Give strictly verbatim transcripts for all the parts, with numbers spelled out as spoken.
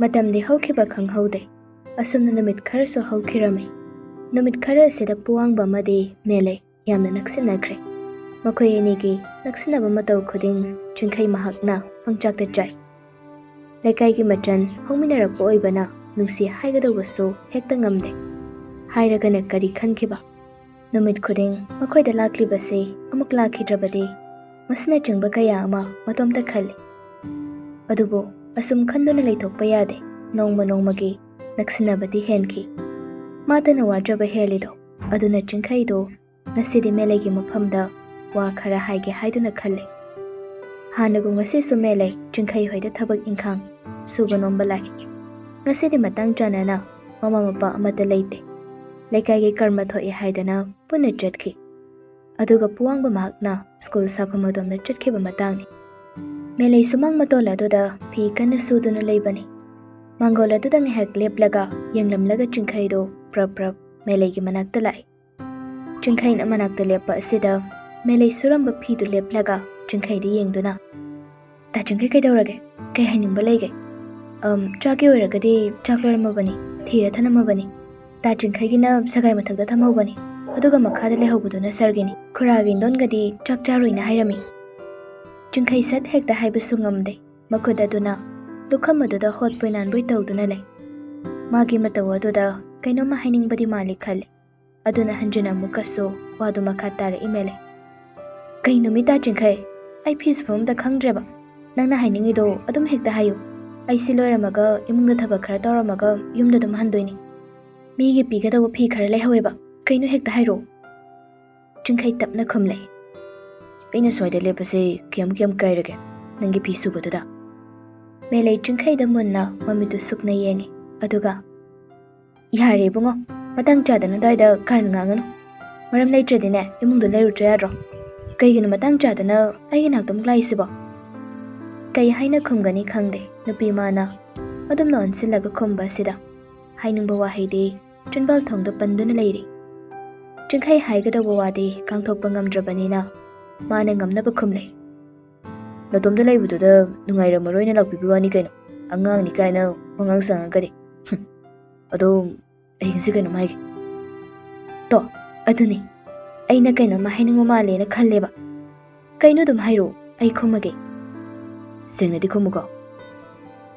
ꯃꯇꯝꯗꯤ ꯍꯧꯈꯤꯕ ꯈꯪꯍꯧꯗꯦ꯫ ꯑꯁꯨꯝꯅ ꯅꯨꯃꯤꯠ ꯈꯔꯁꯨ ꯍꯧꯈꯤꯔꯝꯃꯤ꯫ ꯅꯨꯃꯤꯠ ꯈꯔ ꯑꯁꯤꯗ ꯄꯨꯋꯥꯡꯕ ꯑꯃꯗꯤ ꯃꯦꯂꯩ ꯌꯥꯝꯅ ꯅꯛꯁꯤꯟꯅꯈ꯭ꯔꯦ꯫ ꯃꯈꯣꯏ ꯑꯅꯤꯒꯤ ꯅꯛꯁꯤꯟꯅꯕ ꯃꯇꯧ ꯈꯨꯗꯤꯡ ꯆꯤꯡꯈꯩ ꯃꯍꯥꯛꯅ ꯄꯪꯆꯥꯛꯇ ꯆꯥꯏ꯫ ꯂꯩꯀꯥꯏꯒꯤ ꯃꯆꯟ ꯍꯧꯃꯤꯟꯅꯔꯛꯄ ꯑꯣꯏꯕꯅ ꯅꯨꯡꯁꯤ ꯍꯥꯏꯒꯗꯧꯕꯁꯨ ꯍꯦꯛꯇ ꯉꯝꯗꯦ꯫ ꯍꯥꯏꯔꯒꯅ ꯀꯔꯤ ꯈꯟꯈꯤꯕ? ꯅꯨꯃꯤꯠ ꯈꯨꯗꯤꯡ ꯃꯈꯣꯏꯗ ꯂꯥꯛꯂꯤꯕꯁꯤ ꯑꯃꯨꯛ ꯂꯥꯛꯈꯤꯗ꯭ꯔꯕꯗꯤ ꯃꯁꯤꯅꯆꯤꯡꯕ ꯀꯌꯥ ꯑꯃ ꯃꯇꯣꯝꯇ ꯈꯜꯂꯤ꯫ ꯑꯗꯨꯕꯨ ꯑꯁꯨꯝ ꯈꯟꯗꯨꯅ ꯂꯩꯊꯣꯛꯄ ꯌꯥꯗꯦ꯫ ꯅꯣꯡꯃ ꯅꯣꯡꯃꯒꯤ ꯅꯛꯁꯤꯟꯅꯕꯗꯤ ꯍꯦꯟꯈꯤ꯫ ꯃꯥꯇꯅ ꯋꯥꯖꯕ ꯍꯦꯜꯂꯤꯗꯣ ꯑꯗꯨꯅ ꯆꯤꯡꯈꯩꯗꯣ ꯉꯁꯤꯗꯤ ꯃꯦꯂꯩꯒꯤ ꯃꯐꯝꯗ ꯋꯥ ꯈꯔ ꯍꯥꯏꯒꯦ ꯍꯥꯏꯗꯨꯅ ꯈꯜꯂꯤ꯫ ꯍꯥꯟꯅꯒꯨꯝ ꯉꯁꯤꯁꯨ ꯃꯦꯂꯩ ꯆꯤꯡꯈꯩ ꯍꯣꯏꯗ ꯊꯕꯛ ꯏꯪꯈꯥꯡ ꯁꯨꯕ ꯅꯣꯝꯕ ꯂꯥꯛꯏ꯫ ꯉꯁꯤꯗꯤ ꯃꯇꯥꯡ ꯆꯥꯅꯅ ꯃꯃꯥ ꯃꯄꯥ ꯑꯃꯠꯇ ꯂꯩꯇꯦ꯫ ꯂꯩꯀꯥꯏꯒꯤ ꯀꯔꯃ ꯊꯣꯛꯏ ꯍꯥꯏꯗꯅ ꯄꯨꯟꯅ ꯆꯠꯈꯤ꯫ ꯑꯗꯨꯒ ꯄꯨꯋꯥꯡꯕ ꯃꯍꯥꯛꯅ ꯁ꯭ꯀꯨꯜ ꯁꯥꯐꯝ ꯑꯗꯣꯝꯗ ꯆꯠꯈꯤꯕ ꯃꯇꯥꯡꯅꯤ꯫ ꯃꯦꯂꯩ ꯁꯨꯃꯥꯡ ꯃꯇꯣꯜ ꯑꯗꯨꯗ ꯐꯤ ꯀꯟꯅ ꯁꯨꯗꯨꯅ ꯂꯩꯕꯅꯤ꯫ ꯃꯥꯡꯒꯣꯜ ꯑꯗꯨꯗ ꯉꯥꯏꯍꯥꯛ ꯂꯦꯞꯂꯒ ꯌꯦꯡꯂꯝꯂꯒ ꯆꯤꯡꯈꯩꯗꯨ ꯄ꯭ꯔꯞ ꯄ꯭ꯔꯞ ꯃꯦꯂꯩꯒꯤ ꯃꯅꯥꯛꯇ ꯂꯥꯛꯏ꯫ ꯆꯤꯡꯈꯩꯅ ꯃꯅꯥꯛꯇ ꯂꯦꯞꯄ ꯑꯁꯤꯗ ꯃꯦꯂꯩ ꯁꯨꯔꯝꯕ ꯐꯤꯗꯨ ꯂꯦꯞꯂꯒ ꯆꯤꯡꯈꯩꯗ ꯌꯦꯡꯗꯨꯅ, "ꯇꯥ ꯆꯤꯡꯈꯩ, ꯀꯩꯗꯧꯔꯒꯦ? ꯀꯩ ꯍꯥꯏꯅꯤꯡꯕ ꯂꯩꯒꯦ? ꯑꯝ, ꯆꯥꯛꯀꯤ ꯑꯣꯏꯔꯒꯗꯤ ꯆꯥꯛ ꯂꯣꯏꯔꯝꯃꯕꯅꯤ, ꯊꯤꯔ ꯊꯅꯝꯃꯕꯅꯤ꯫ ꯇꯥ ꯆꯤꯡꯈꯩꯒꯤꯅ ꯁꯒꯥꯏ ꯃꯊꯛꯇ ꯊꯝꯍꯧꯕꯅꯤ, ꯑꯗꯨꯒ ꯃꯈꯥꯗ ꯂꯩꯍꯧꯕꯗꯨꯅ ꯁꯥꯔꯒꯤꯅꯤ꯫ ꯈꯨꯔꯥꯒꯤ ꯏꯟꯗꯣꯟꯒꯗꯤ ꯆꯥꯛ ꯆꯥꯔꯣꯏꯅ ꯍꯥꯏꯔꯝꯃꯤ꯫" ꯆꯤꯡꯈꯩ ꯁꯠ ꯍꯦꯛꯇ ꯍꯥꯏꯕꯁꯨ ꯉꯝꯗꯦ꯫ ꯃꯈꯨꯠ ꯑꯗꯨꯅ ꯂꯨꯈꯝ ꯑꯗꯨꯗ ꯍꯣꯠꯄꯣꯏ ꯅꯥꯟꯕꯣꯏ ꯇꯧꯗꯨꯅ ꯂꯩ꯫ ꯃꯥꯒꯤ ꯃꯇꯧ ꯑꯗꯨꯗ ꯀꯩꯅꯣꯝꯃ ꯍꯥꯏꯅꯤꯡꯕꯗꯤ ꯃꯥꯜꯂꯤ ꯈꯜꯂꯤ꯫ ꯑꯗꯨꯅ ꯍꯟꯖꯤꯟꯅ ꯑꯃꯨꯛꯀꯁꯨ ꯋꯥꯗꯨ ꯃꯈꯥ ꯇꯥꯔꯛꯏ ꯃꯦꯂꯩ꯫ "ꯀꯩꯅꯣ ꯃꯤ ꯇꯥ ꯆꯤꯡꯈꯩ? ꯑꯩ ꯐꯤ ꯁꯨꯐꯝ ꯑꯝꯇ ꯈꯪꯗ꯭ꯔꯦꯕ꯫ ꯅꯪꯅ ꯍꯥꯏꯅꯤꯡꯉꯤꯗꯣ ꯑꯗꯨꯝ ꯍꯦꯛꯇ ꯍꯥꯏꯌꯨ꯫ ꯑꯩ ꯁꯤ ꯂꯣꯏꯔꯝꯃꯒ ꯏꯃꯨꯡꯗ ꯊꯕꯛ ꯈꯔ ꯇꯧꯔꯝꯃꯒ ꯌꯨꯝꯗ ꯑꯗꯨꯝ ꯍꯟꯗꯣꯏꯅꯤ꯫ ꯃꯤꯒꯤ ꯄꯤꯒꯗꯧꯕ ꯐꯤ ꯈꯔ ꯂꯩꯍꯧꯋꯦꯕ꯫ ꯀꯩꯅꯣ ꯍꯦꯛꯇ ꯍꯥꯏꯔꯛꯑꯣ꯫" ꯆꯤꯡꯈꯩ ꯇꯞꯅ ꯈꯨꯝꯂꯛꯏ꯫ ꯑꯩꯅ ꯁ꯭ꯋꯥꯏꯗ ꯂꯦꯞꯄꯁꯦ ꯀꯌꯥꯝ ꯀꯌꯥꯝ ꯀꯥꯏꯔꯒꯦ ꯅꯪꯒꯤ ꯐꯤ ꯁꯨꯕꯗꯨꯗ? ꯃꯦꯂꯩ ꯆꯤꯡꯈꯩꯗ ꯃꯨꯟꯅ ꯃꯃꯤꯠꯇꯨ ꯁꯨꯛꯅ ꯌꯦꯡꯉꯤ꯫ ꯑꯗꯨꯒ, "ꯌꯥꯔꯦ ꯏꯕꯨꯡꯉꯣ, ꯃꯇꯥꯡ ꯆꯥꯗꯅ ꯑꯗꯨꯋꯥꯏꯗ ꯀꯥꯔꯟ ꯉꯥꯡꯒꯅꯨ꯫ ꯃꯔꯝ ꯂꯩꯇ꯭ꯔꯗꯤꯅꯦ ꯏꯃꯨꯡꯗ ꯂꯩꯔꯨꯗ꯭ꯔꯥ ꯌꯥꯗ꯭ꯔꯣ? ꯀꯩꯒꯤꯅꯣ ꯃꯇꯥꯡ ꯆꯥꯗꯅ ꯑꯩꯒꯤ ꯅꯥꯛꯇ ꯑꯃꯨꯛ ꯂꯥꯛꯏꯁꯤꯕꯣ?" ꯀꯩ ꯍꯥꯏꯅ ꯈꯨꯝꯒꯅꯤ ꯈꯪꯗꯦ ꯅꯨꯄꯤ ꯃꯥꯅ ꯑꯗꯨꯝꯅ ꯑꯣꯟꯁꯤꯜꯂꯒ ꯈꯨꯝꯕ ꯑꯁꯤꯗ꯫ ꯍꯥꯏꯅꯤꯡꯕ ꯋꯥꯍꯩꯗꯤ ꯆꯤꯟꯕꯥꯜ ꯊꯣꯡꯗ ꯄꯟꯗꯨꯅ ꯂꯩꯔꯤ꯫ ꯆꯤꯡꯈꯩ ꯍꯥꯏꯒꯗꯧꯕ ꯋꯥꯗꯤ ꯉꯥꯡꯊꯣꯛꯄ ꯉꯝꯗ꯭ꯔꯕꯅꯤꯅ ꯃꯥꯅ ꯉꯝꯅꯕ ꯈꯨꯝꯂꯦ꯫ "ꯅꯇꯣꯝꯇ ꯂꯩꯕꯗꯨꯗ ꯅꯨꯡꯉꯥꯏꯔꯝꯃꯔꯣꯏꯅ ꯂꯥꯛꯄꯤꯕ ꯋꯥꯅꯤ ꯀꯩꯅꯣ, ꯑꯉꯥꯡꯅꯤ ꯀꯥꯏꯅ ꯋꯥꯉꯥꯡ ꯁꯉꯥꯡꯒꯗꯤ꯫ ꯍꯨꯝ, ꯑꯗꯣ ꯑꯩ ꯉꯁꯤ ꯀꯩꯅꯣꯝ ꯍꯥꯏꯒꯦ꯫" "ꯇꯣ, ꯑꯗꯨꯅꯤ, ꯑꯩꯅ ꯀꯩꯅꯣꯝꯃ ꯍꯥꯏꯅꯤꯡꯕ ꯃꯥꯜꯂꯦꯅ ꯈꯜꯂꯦꯕ꯫ ꯀꯩꯅꯣ ꯑꯗꯨꯝ ꯍꯥꯏꯔꯛꯑꯣ, ꯑꯩ ꯈꯨꯝꯃꯒꯦ꯫" "ꯁꯦꯡꯅꯗꯤ ꯈꯨꯝꯃꯨꯀꯣ꯫"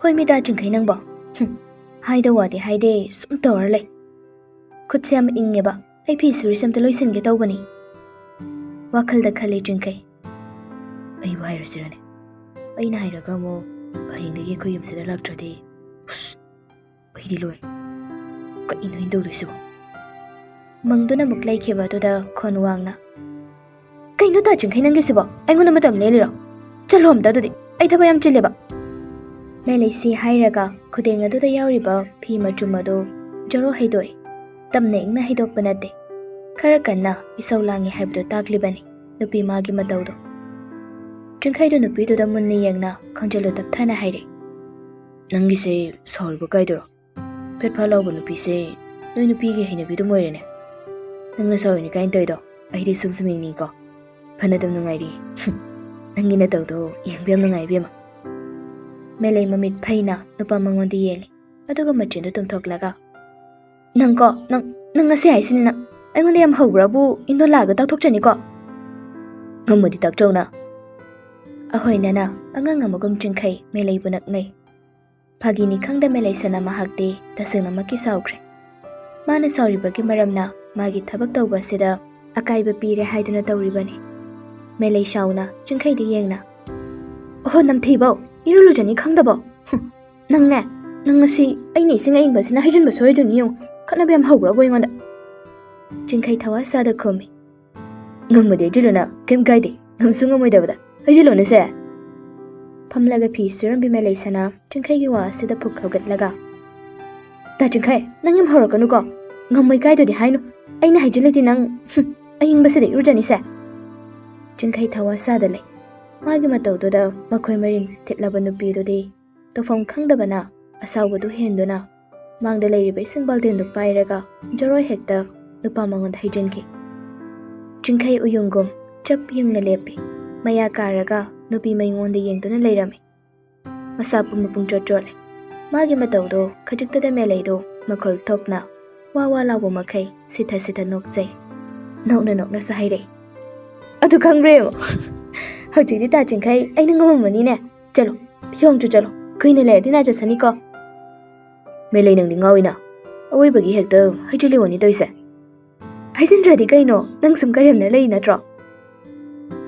"ꯍꯣꯏ ꯃꯤꯗꯥ ꯆꯤꯡꯈꯩ ꯅꯪꯕꯣ꯫ ꯍꯨꯝ, ꯍꯥꯏꯗꯧ ꯋꯥꯗꯤ ꯍꯥꯏꯗꯦ, ꯁꯨꯝ ꯇꯧꯔ ꯂꯩ꯫ ꯈꯨꯠꯁꯦ ꯌꯥꯝ ꯏꯪꯉꯦꯕ, ꯑꯩ ꯐꯤ ꯁꯨꯔꯤꯁꯦ ꯑꯝꯇ ꯂꯣꯏꯁꯤꯟꯒꯦ ꯇꯧꯕꯅꯤ꯫" ꯋꯥꯈꯜꯗ ꯈꯜꯂꯤ ꯆꯤꯡꯈꯩ꯫ "ꯑꯩꯕꯨ ꯍꯥꯏꯔꯁꯤꯔꯅꯦ? ꯑꯩꯅ ꯍꯥꯏꯔꯒ ꯑꯃꯨꯛ ꯍꯌꯦꯡꯗꯒꯤ ꯑꯩꯈꯣꯏ ꯌꯨꯝꯁꯤꯗ ꯂꯥꯛꯇ꯭ꯔꯗꯤ, ꯎꯁ, ꯑꯩꯗꯤ ꯂꯣꯏꯔꯦ꯫ ꯀꯩꯅꯣ ꯑꯩꯅ ꯇꯧꯗꯣꯏꯁꯤꯕꯣ?" ꯃꯪꯗꯨꯅ ꯑꯃꯨꯛ ꯂꯩꯈꯤꯕ ꯑꯗꯨꯗ ꯈꯣꯟ ꯋꯥꯡꯅ, "ꯀꯩꯅꯣ ꯇꯥ ꯆꯤꯡꯈꯩ ꯅꯪꯒꯤꯁꯤꯕꯣ? ꯑꯩꯉꯣꯟꯗ ꯃꯇꯝ ꯂꯦꯜꯂꯤꯔꯣ? ꯆꯠꯂꯣ ꯑꯝꯇ ꯑꯗꯨꯗꯤ, ꯑꯩ ꯊꯕꯛ ꯌꯥꯝ ꯆꯤꯜꯂꯦꯕ꯫" ꯃꯦꯂꯩꯁꯤ ꯍꯥꯏꯔꯒ ꯈꯨꯗꯦꯡ ꯑꯗꯨꯗ ꯌꯥꯎꯔꯤꯕ ꯐꯤ ꯃꯆꯨꯝ ꯑꯗꯨ ꯖꯣꯔꯣ ꯍꯩꯗꯣꯛꯏ꯫ ꯇꯞꯅ ꯏꯪꯅ ꯍꯩꯗꯣꯛꯄ ꯅꯠꯇꯦ, ꯈꯔ ꯀꯟꯅ ꯏꯁꯧ ꯂꯥꯡꯉꯤ ꯍꯥꯏꯕꯗꯨ ꯇꯥꯛꯂꯤꯕꯅꯤ ꯅꯨꯄꯤ ꯃꯥꯒꯤ ꯃꯇꯧꯗꯣ꯫ ꯆꯤꯡꯈꯩꯗꯨ ꯅꯨꯄꯤꯗꯨꯗ ꯃꯨꯟꯅ ꯌꯦꯡꯅ ꯈꯣꯟꯖꯦꯜꯗꯨ ꯇꯞꯊꯅ ꯍꯥꯏꯔꯛꯏ, "ꯅꯪꯒꯤꯁꯦ ꯁꯥꯎꯔꯤꯕ ꯀꯥꯏꯗꯨꯔꯣ? ꯐꯦꯠ ꯐꯥ ꯂꯥꯎꯕ ꯅꯨꯄꯤꯁꯦ ꯅꯣꯏ ꯅꯨꯄꯤꯒꯤ ꯍꯩꯅꯕꯤꯗꯨꯝ ꯑꯣꯏꯔꯦꯅꯦ꯫ ꯅꯪꯅ ꯁꯥꯎꯔꯤꯅꯤ ꯀꯥꯏꯅ ꯇꯧꯔꯤꯗꯣ ꯑꯩꯗꯤ ꯁꯨꯝ ꯁꯨꯝ ꯌꯦꯡꯅꯤꯡꯉꯤꯀꯣ꯫ ꯐꯅꯗꯨꯝ ꯅꯨꯡꯉꯥꯏꯔꯤ꯫" "ꯅꯪꯒꯤ ꯅꯇꯧꯗꯣ ꯌꯦꯡꯕ ꯌꯥꯝ ꯅꯨꯡꯉꯥꯏ ꯏꯕꯦꯝꯃ꯫" ꯃꯦꯂꯩ ꯃꯃꯤꯠ ꯐꯩꯅ ꯅꯨꯄꯥ ꯃꯉꯣꯟꯗ ꯌꯦꯡꯉꯤ, ꯑꯗꯨꯒ ꯃꯆꯤꯟꯗꯨ ꯇꯨꯝꯊꯣꯛꯂꯒ, "ꯅꯪꯀꯣ, ꯅꯪ, ꯅꯪ ꯉꯁꯤ ꯍꯥꯏꯁꯤꯅꯤ ꯅꯪ꯫ ꯑꯩꯉꯣꯟꯗ ꯌꯥꯝ ꯍꯧꯕ꯭ꯔꯥꯕꯨ ꯏꯟꯗꯣꯜ ꯂꯥꯛꯑꯒ ꯇꯥꯛꯊꯣꯛꯆꯅꯤꯀꯣ꯫" "ꯉꯝꯃꯗꯤ ꯇꯥꯛꯆꯧꯅ꯫" ꯑꯍꯣꯏꯅꯅ ꯑꯉꯥꯡ ꯑꯃꯒꯨꯝ ꯆꯤꯡꯈꯩ ꯃꯦꯂꯩꯕꯨ ꯅꯛꯅꯩ꯫ ꯐꯥꯒꯤꯅꯤ ꯈꯪꯗ ꯃꯦꯂꯩꯁꯅ ꯃꯍꯥꯛꯇꯤ ꯇꯁꯦꯡꯅꯃꯛꯀꯤ ꯁꯥꯎꯈ꯭ꯔꯦ꯫ ꯃꯥꯅ ꯁꯥꯎꯔꯤꯕꯒꯤ ꯃꯔꯝꯅ ꯃꯥꯒꯤ ꯊꯕꯛ ꯇꯧꯕ ꯑꯁꯤꯗ ꯑꯀꯥꯏꯕ ꯄꯤꯔꯦ ꯍꯥꯏꯗꯨꯅ ꯇꯧꯔꯤꯕꯅꯤ꯫ ꯃꯦꯂꯩ ꯁꯥꯎꯅ ꯆꯤꯡꯈꯩꯗ ꯌꯦꯡꯅ, "ꯑꯣꯍꯣ ꯅꯝꯊꯤꯕꯧ, ꯏꯔꯨ ꯂꯨꯖꯅꯤ ꯈꯪꯗꯕꯧ꯫ ꯍꯨꯝ, ꯅꯪꯅꯦ, ꯅꯪ ꯉꯁꯤ ꯑꯩꯅ ꯏꯁꯤꯡ ꯑꯏꯪꯕꯁꯤꯅ ꯍꯩꯖꯤꯟꯕ ꯁꯣꯏꯗꯣꯏꯅꯤ ꯌꯦꯡꯉꯨ, ꯈꯠꯅꯕ ꯌꯥꯝ ꯍꯧꯕ꯭ꯔꯕꯨ ꯑꯩꯉꯣꯟꯗ?" ꯆꯤꯡꯈꯩ ꯊꯋꯥ ꯁꯥꯗ ꯈꯨꯝꯃꯤ, "ꯉꯝꯃꯗꯤ ꯍꯩꯖꯤꯜꯂꯨꯅ, ꯀꯩꯝ ꯀꯥꯏꯗꯦ꯫ ꯉꯝꯁꯨ ꯉꯝꯃꯣꯏꯗꯕꯗ꯫ ꯍꯩꯖꯤꯜꯂꯣꯅꯦꯁꯦ꯫ ꯐꯝꯂꯒ ꯐꯤ ꯁꯨꯔꯝꯕꯤ ꯃꯦꯂꯩꯁꯅꯥ ꯆꯤꯡꯈꯩꯒꯤ ꯋꯥ ꯑꯁꯤꯗ ꯐꯨꯛ ꯍꯧꯒꯠꯂꯒ, "ꯇꯥ ꯆꯤꯡꯈꯩ, ꯅꯪ ꯌꯥꯝ ꯍꯧꯔꯛꯀꯅꯨꯀꯣ꯫ ꯉꯝꯃꯣꯏ ꯀꯥꯏꯗꯨꯗꯤ ꯍꯥꯏꯅꯨ꯫ ꯑꯩꯅ ꯍꯥꯏꯖꯤꯜꯂꯗꯤ ꯅꯪ, ꯍꯨꯝ, ꯑꯏꯪꯕꯁꯤꯗ ꯏꯔꯨꯖꯅꯤꯁꯦ꯫" ꯆꯤꯡꯈꯩ ꯊꯋꯥ ꯁꯥꯗ ꯂꯩ꯫ ꯃꯥꯒꯤ ꯃꯇꯧꯗꯨꯗ ꯃꯈꯣꯏ ꯃꯔꯤꯟ ꯊꯤꯠꯂꯕ ꯅꯨꯄꯤꯗꯨꯗꯤ ꯇꯧꯐꯝ ꯈꯪꯗꯕꯅ ꯑꯁꯥꯎꯕꯗꯨ ꯍꯦꯟꯗꯨꯅ ꯃꯥꯡꯗ ꯂꯩꯔꯤꯕ ꯏꯁꯤꯡ ꯕꯥꯜꯇꯤꯟꯗꯨ ꯄꯥꯏꯔꯒ ꯖꯔꯣꯏ ꯍꯦꯛꯇ ꯅꯨꯄꯥ ꯃꯉꯣꯟꯗ ꯍꯩꯖꯤꯟꯈꯤ꯫ ꯆꯤꯡꯈꯩ ꯎꯌꯨꯡꯒꯨꯝ ꯆꯞ ꯌꯨꯡꯅ ꯂꯦꯞꯄꯤ꯫ ꯃꯌꯥ ꯀꯥꯔꯒ ꯅꯨꯄꯤ ꯃꯉꯣꯟꯗ ꯌꯦꯡꯗꯨꯅ ꯂꯩꯔꯝꯃꯤ꯫ ꯃꯁꯥ ꯄꯨꯝꯅ ꯄꯨꯡꯆꯣꯠ ꯆꯣꯠꯂꯦ꯫ ꯃꯥꯒꯤ ꯃꯇꯧꯗꯣ ꯈꯖꯤꯛꯇꯗ ꯃꯦꯂꯩꯗꯣ ꯃꯈꯣꯜ ꯊꯣꯛꯅ ꯋꯥ ꯋꯥ ꯂꯥꯎꯕ ꯃꯈꯩ ꯁꯤꯊ ꯁꯤꯊ ꯅꯣꯛꯆꯩ꯫ ꯅꯣꯛꯅ ꯅꯣꯛꯅꯁꯨ ꯍꯥꯏꯔꯛꯏ, "ꯑꯗꯨ ꯈꯪꯕ꯭ꯔꯥ ꯌꯦꯡꯉꯣ꯫ ꯍꯧꯖꯤꯛꯇꯤ ꯇꯥ ꯆꯤꯡꯈꯩ ꯑꯩꯅ ꯉꯝꯃꯝꯃꯅꯤꯅꯦ꯫ ꯆꯠꯂꯣ, ꯐꯤꯌꯣꯡꯁꯨ ꯆꯠꯂꯣ꯫ ꯀꯨꯏꯅ ꯂꯩꯔꯗꯤ ꯅꯥꯖꯁꯅꯤꯀꯣ꯫" "ꯃꯦꯂꯩ, ꯅꯪꯗꯤ ꯉꯥꯎꯏꯅ꯫ ꯑꯋꯣꯏꯕꯒꯤ ꯍꯦꯛꯇ ꯍꯩꯖꯤꯜꯂꯤꯑꯣꯅꯤ ꯇꯧꯏꯁꯦ꯫" "ꯍꯩꯖꯤꯟꯗ꯭ꯔꯗꯤ ꯀꯩꯅꯣ? ꯅꯪ ꯁꯨꯝ ꯀꯔꯦꯝꯅ ꯂꯩ ꯅꯠꯇ꯭ꯔꯣ?"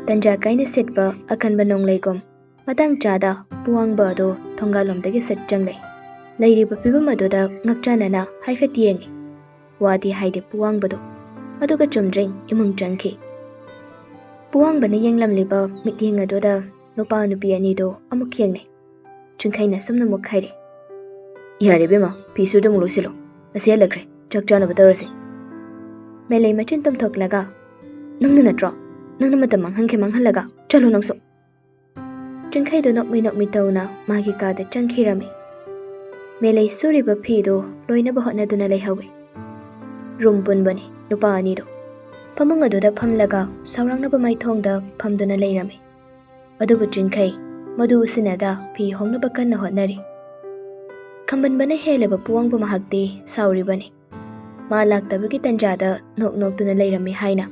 ꯇꯟꯖꯥ ꯀꯥꯏꯅ ꯁꯦꯠꯄ ꯑꯈꯟꯕ ꯅꯣꯡꯂꯩꯒꯨꯝ ꯃꯇꯥꯡ ꯆꯥꯗ ꯄꯨꯋꯥꯡꯕ ꯑꯗꯨ ꯊꯣꯡꯒꯥꯜꯂꯣꯝꯗꯒꯤ ꯁꯠ ꯆꯪꯂꯦ꯫ ꯂꯩꯔꯤꯕ ꯐꯤꯕꯝ ꯑꯗꯨꯗ ꯉꯛꯆꯥꯟꯅꯅ ꯍꯥꯏꯐꯦꯠ ꯌꯦꯡꯉꯤ꯫ ꯋꯥꯗꯤ ꯍꯥꯏꯗꯦ ꯄꯨꯋꯥꯡꯕꯗꯨ꯫ ꯑꯗꯨꯒ ꯆꯨꯝꯗ꯭ꯔꯤꯡ ꯏꯃꯨꯡ ꯆꯪꯈꯤ꯫ ꯄꯨꯋꯥꯡꯕꯅ ꯌꯦꯡꯂꯝꯂꯤꯕ ꯃꯤꯠꯌꯦꯡ ꯑꯗꯨꯗ ꯅꯨꯄꯥ ꯅꯨꯄꯤ ꯑꯅꯤꯗꯨ ꯑꯃꯨꯛ ꯌꯦꯡꯅꯩ꯫ ꯆꯤꯡꯈꯩꯅ ꯁꯨꯝꯅ ꯃꯨꯛ ꯍꯥꯏꯔꯦ, "ꯌꯥꯔꯦ ꯏꯕꯦꯝꯃ, ꯐꯤ ꯁꯨꯗ ꯑꯃꯨꯛ ꯂꯣꯏꯁꯤꯜꯂꯣ꯫ ꯑꯁꯤ ꯍꯜꯂꯛꯈ꯭ꯔꯦ, ꯆꯥꯛ ꯆꯥꯅꯕ ꯇꯧꯔꯁꯦ꯫" ꯃꯦꯂꯩ ꯃꯆꯤꯟ ꯇꯨꯝꯊꯣꯛꯂꯒ, "ꯅꯪꯅ ꯅꯠꯇ꯭ꯔꯣ? ꯅꯪꯅ ꯃꯇꯝ ꯃꯥꯡꯍꯟꯈꯤ ꯃꯥꯡꯍꯜꯂꯒ, ꯆꯠꯂꯣ ꯅꯪꯁꯨ꯫" ꯆꯤꯡꯈꯩꯗꯨ ꯅꯣꯛꯃꯤ ꯅꯣꯛꯃꯤ ꯇꯧꯅ ꯃꯥꯒꯤ ꯀꯥꯗ ꯆꯪꯈꯤꯔꯝꯃꯤ꯫ ꯃꯦꯂꯩ ꯁꯨꯔꯤꯕ ꯐꯤꯗꯨ ꯂꯣꯏꯅꯕ ꯍꯣꯠꯅꯗꯨꯅ ꯂꯩꯍꯧꯏ꯫ ꯔꯨꯝ ꯄꯨꯟꯕꯅꯤ ꯅꯨꯄꯥ ꯑꯅꯤꯗꯨ꯫ ꯐꯃꯨꯡ ꯑꯗꯨꯗ ꯐꯝꯂꯒ ꯁꯥꯎꯔꯥꯡꯅꯕ ꯃꯥꯏꯊꯣꯡꯗ ꯐꯝꯗꯨꯅ ꯂꯩꯔꯝꯃꯤ꯫ ꯑꯗꯨꯕꯨ ꯆꯤꯡꯈꯩ ꯃꯗꯨ ꯎꯁꯤꯟꯅꯗ ꯐꯤ ꯍꯣꯡꯅꯕ ꯀꯟꯅ ꯍꯣꯠꯅꯔꯤ꯫ ꯈꯝꯕꯟꯕꯅ ꯍꯦꯜꯂꯕ ꯄꯨꯋꯥꯡꯕ ꯃꯍꯥꯛꯇꯤ ꯁꯥꯎꯔꯤꯕꯅꯤ꯫ ꯃꯥ ꯂꯥꯛꯇꯕꯒꯤ ꯇꯟꯖꯥꯗ ꯅꯣꯛ ꯅꯣꯛꯇꯨꯅ ꯂꯩꯔꯝꯃꯤ ꯍꯥꯏꯅ꯫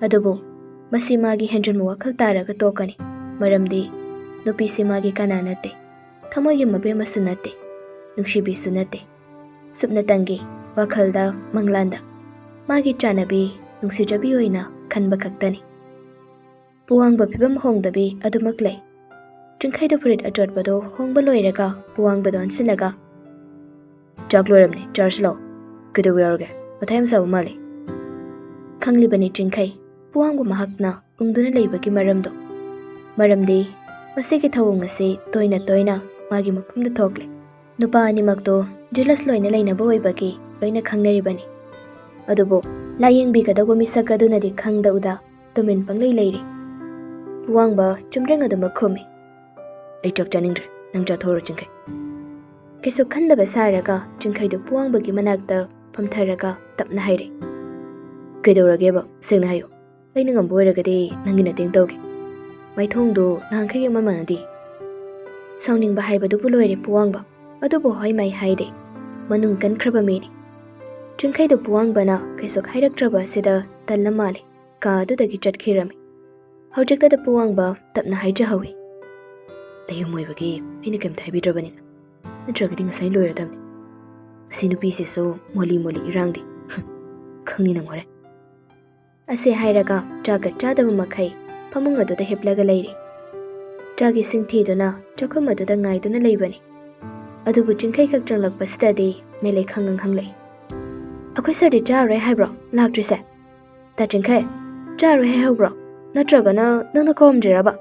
ꯑꯗꯨꯕꯨ ꯃꯁꯤ ꯃꯥꯒꯤ ꯍꯦꯟꯖꯟꯕ ꯋꯥꯈꯜ ꯇꯥꯔꯒ ꯇꯣꯛꯀꯅꯤ꯫ ꯃꯔꯝꯗꯤ ꯅꯨꯄꯤꯁꯤ ꯃꯥꯒꯤ ꯀꯅꯥ ꯅꯠꯇꯦ, ꯊꯃꯣꯏꯒꯤ ꯃꯕꯦꯝꯃꯁꯨ ꯅꯠꯇꯦ, ꯅꯨꯡꯁꯤꯕꯤꯁꯨ ꯅꯠꯇꯦ꯫ ꯁꯨꯞꯅꯇꯪꯒꯤ ꯋꯥꯈꯜꯗ ꯃꯪꯂꯥꯟꯗ ꯃꯥꯒꯤ ꯆꯥꯟꯅꯕꯤ, ꯅꯨꯡꯁꯤꯖꯕꯤ ꯑꯣꯏꯅ ꯈꯟꯕ ꯈꯛꯇꯅꯤ꯫ ꯄꯨꯋꯥꯡꯕ ꯐꯤꯕꯝ ꯍꯣꯡꯗꯕꯤ ꯑꯗꯨꯃꯛ ꯂꯩ꯫ ꯆꯤꯡꯈꯩꯗꯨ ꯐꯨꯔꯤꯠ ꯑꯆꯣꯠꯄꯗꯨ ꯍꯣꯡꯕ ꯂꯣꯏꯔꯒ ꯄꯨꯋꯥꯡꯕꯗ ꯑꯣꯟꯁꯤꯜꯂꯒ, "ꯆꯥꯛ ꯂꯣꯏꯔꯝꯅꯦ, ꯆꯥꯔꯁꯤ ꯂꯥꯛꯑꯣ꯫ ꯀꯩꯗꯧꯕ ꯌꯥꯎꯔꯒꯦ? ꯃꯊꯥ ꯌꯥꯝ ꯁꯥꯕ ꯃꯥꯜꯂꯦ꯫" ꯈꯪꯂꯤꯕꯅꯤ ꯆꯤꯡꯈꯩ, ꯄꯨꯋꯥꯡꯕ ꯃꯍꯥꯛꯅ ꯎꯪꯗꯨꯅ ꯂꯩꯕꯒꯤ ꯃꯔꯝꯗꯣ꯫ ꯃꯔꯝꯗꯤ ꯃꯁꯤꯒꯤ ꯊꯧꯑꯣꯡ ꯑꯁꯤ ꯇꯣꯏꯅ ꯇꯣꯏꯅ ꯃꯥꯒꯤ ꯃꯐꯝꯗ ꯊꯣꯛꯂꯦ꯫ ꯅꯨꯄꯥ ꯑꯅꯤꯃꯛꯇꯣ ꯖꯤꯂꯁ ꯂꯣꯏꯅ ꯂꯩꯅꯕ ꯑꯣꯏꯕꯒꯤ ꯂꯣꯏꯅ ꯈꯪꯅꯔꯤꯕꯅꯤ꯫ ꯑꯗꯨꯕꯨ ꯂꯥꯌꯦꯡꯕꯤꯒꯗꯧꯕ ꯃꯤꯁꯛ ꯑꯗꯨꯅꯗꯤ ꯈꯪꯗ ꯎꯗ ꯇꯨꯃꯤꯟ ꯄꯪꯂꯩ ꯂꯩꯔꯤ꯫ ꯄꯨꯋꯥꯡꯕ ꯆꯨꯝꯗ꯭ꯔꯤꯡ ꯑꯗꯨꯃꯛ ꯈꯨꯝꯃꯤ꯫ "ꯑꯩ ꯆꯥꯛ ꯆꯥꯅꯤꯡꯗ꯭ꯔꯦ, ꯅꯪ ꯆꯥꯊꯣꯛꯎꯔꯣ ꯆꯤꯡꯈꯩ꯫" ꯀꯩꯁꯨ ꯈꯟꯗꯕ ꯁꯥꯔꯒ ꯆꯤꯡꯈꯩꯗꯨ ꯄꯨꯋꯥꯡꯕꯒꯤ ꯃꯅꯥꯛꯇ ꯐꯝꯊꯔꯒ ꯇꯞꯅ ꯍꯥꯏꯔꯦ꯫ "ꯀꯩꯗꯧꯔꯒꯦꯕ? ꯁꯦꯡꯅ ꯍꯥꯏꯌꯨ꯫ ꯑꯩꯅ ꯉꯝꯕ ꯑꯣꯏꯔꯒꯗꯤ ꯅꯪꯒꯤ ꯃꯇꯦꯡ ꯇꯧꯒꯦ꯫ ꯃꯥꯏꯊꯣꯡꯗꯨ ꯅꯍꯥꯟꯈꯩꯒ ꯏꯃꯥꯟ ꯃꯥꯟꯅꯗꯦ꯫" ꯁꯥꯎꯅꯤꯡꯕ ꯍꯥꯏꯕꯗꯨꯕꯨ ꯂꯣꯏꯔꯦ ꯄꯨꯋꯥꯡꯕ꯫ ꯑꯗꯨꯕꯨ ꯍꯣꯏ ꯃꯥꯏ ꯍꯥꯏꯗꯦ꯫ ꯃꯅꯨꯡ ꯀꯟꯈ꯭ꯔꯕ ꯃꯤꯅꯤ꯫ ꯆꯤꯡꯈꯩꯗꯨ ꯄꯨꯋꯥꯡꯕꯅ ꯀꯩꯁꯨ ꯍꯥꯏꯔꯛꯇ꯭ꯔꯕ ꯑꯁꯤꯗ ꯇꯜꯂ ꯃꯥꯜꯂꯦ꯫ ꯀꯥ ꯑꯗꯨꯗꯒꯤ ꯆꯠꯈꯤꯔꯝꯃꯤ꯫ ꯍꯧꯖꯤꯛꯇꯗ ꯄꯨꯋꯥꯡꯕ ꯇꯞꯅ ꯍꯥꯏꯖꯍꯧꯏ꯫ "ꯅꯌꯨꯝ ꯑꯣꯏꯕꯒꯤ ꯑꯩꯅ ꯀꯩꯝꯇ ꯍꯥꯏꯕꯤꯗ꯭ꯔꯕꯅꯤꯅ꯫ ꯅꯠꯇ꯭ꯔꯒꯗꯤ ꯉꯁꯥꯏ ꯂꯣꯏꯔꯗꯕꯅꯤ꯫ ꯑꯁꯤ ꯅꯨꯄꯤꯁꯤꯁꯨ ꯃꯣꯂꯤ ꯃꯣꯂꯤ ꯏꯔꯥꯡꯗꯤ꯫ ꯈꯪꯅꯤ ꯅꯪ ꯍꯣꯔꯦꯟ꯫" ꯑꯁꯤ ꯍꯥꯏꯔꯒ ꯆꯥꯒ ꯆꯥꯗꯕ ꯃꯈꯩ ꯐꯃꯨꯡ ꯑꯗꯨꯗ ꯍꯤꯞꯂꯒ ꯂꯩꯔꯤ꯫ ꯆꯥꯒꯤ ꯁꯤꯡꯊꯤꯗꯨꯅ ꯆꯥꯛꯈꯨꯝ ꯑꯗꯨꯗ ꯉꯥꯏꯗꯨꯅ ꯂꯩꯕꯅꯤ꯫ ꯑꯗꯨꯕꯨ ꯆꯤꯡꯈꯩꯈꯛ ꯆꯪꯂꯛꯄꯁꯤꯗꯗꯤ ꯃꯦꯂꯩ ꯈꯪꯉꯪ ꯍꯪꯂꯛꯏ꯫ "ꯑꯩꯈꯣꯏ ꯁꯥꯔꯗꯤ ꯆꯥꯔꯔꯣꯏ ꯍꯥꯏꯕ꯭ꯔꯣ ꯂꯥꯛꯇ꯭ꯔꯤꯁꯦ? ꯇꯥ ꯆꯤꯡꯈꯩ, ꯆꯥꯔꯣꯏ ꯍꯥꯏꯍꯧꯕ꯭ꯔꯣ? ꯅꯠꯇ꯭ꯔꯒꯅ ꯅꯪꯅ ꯀꯧꯔꯝꯗ꯭ꯔꯤꯔꯕ?"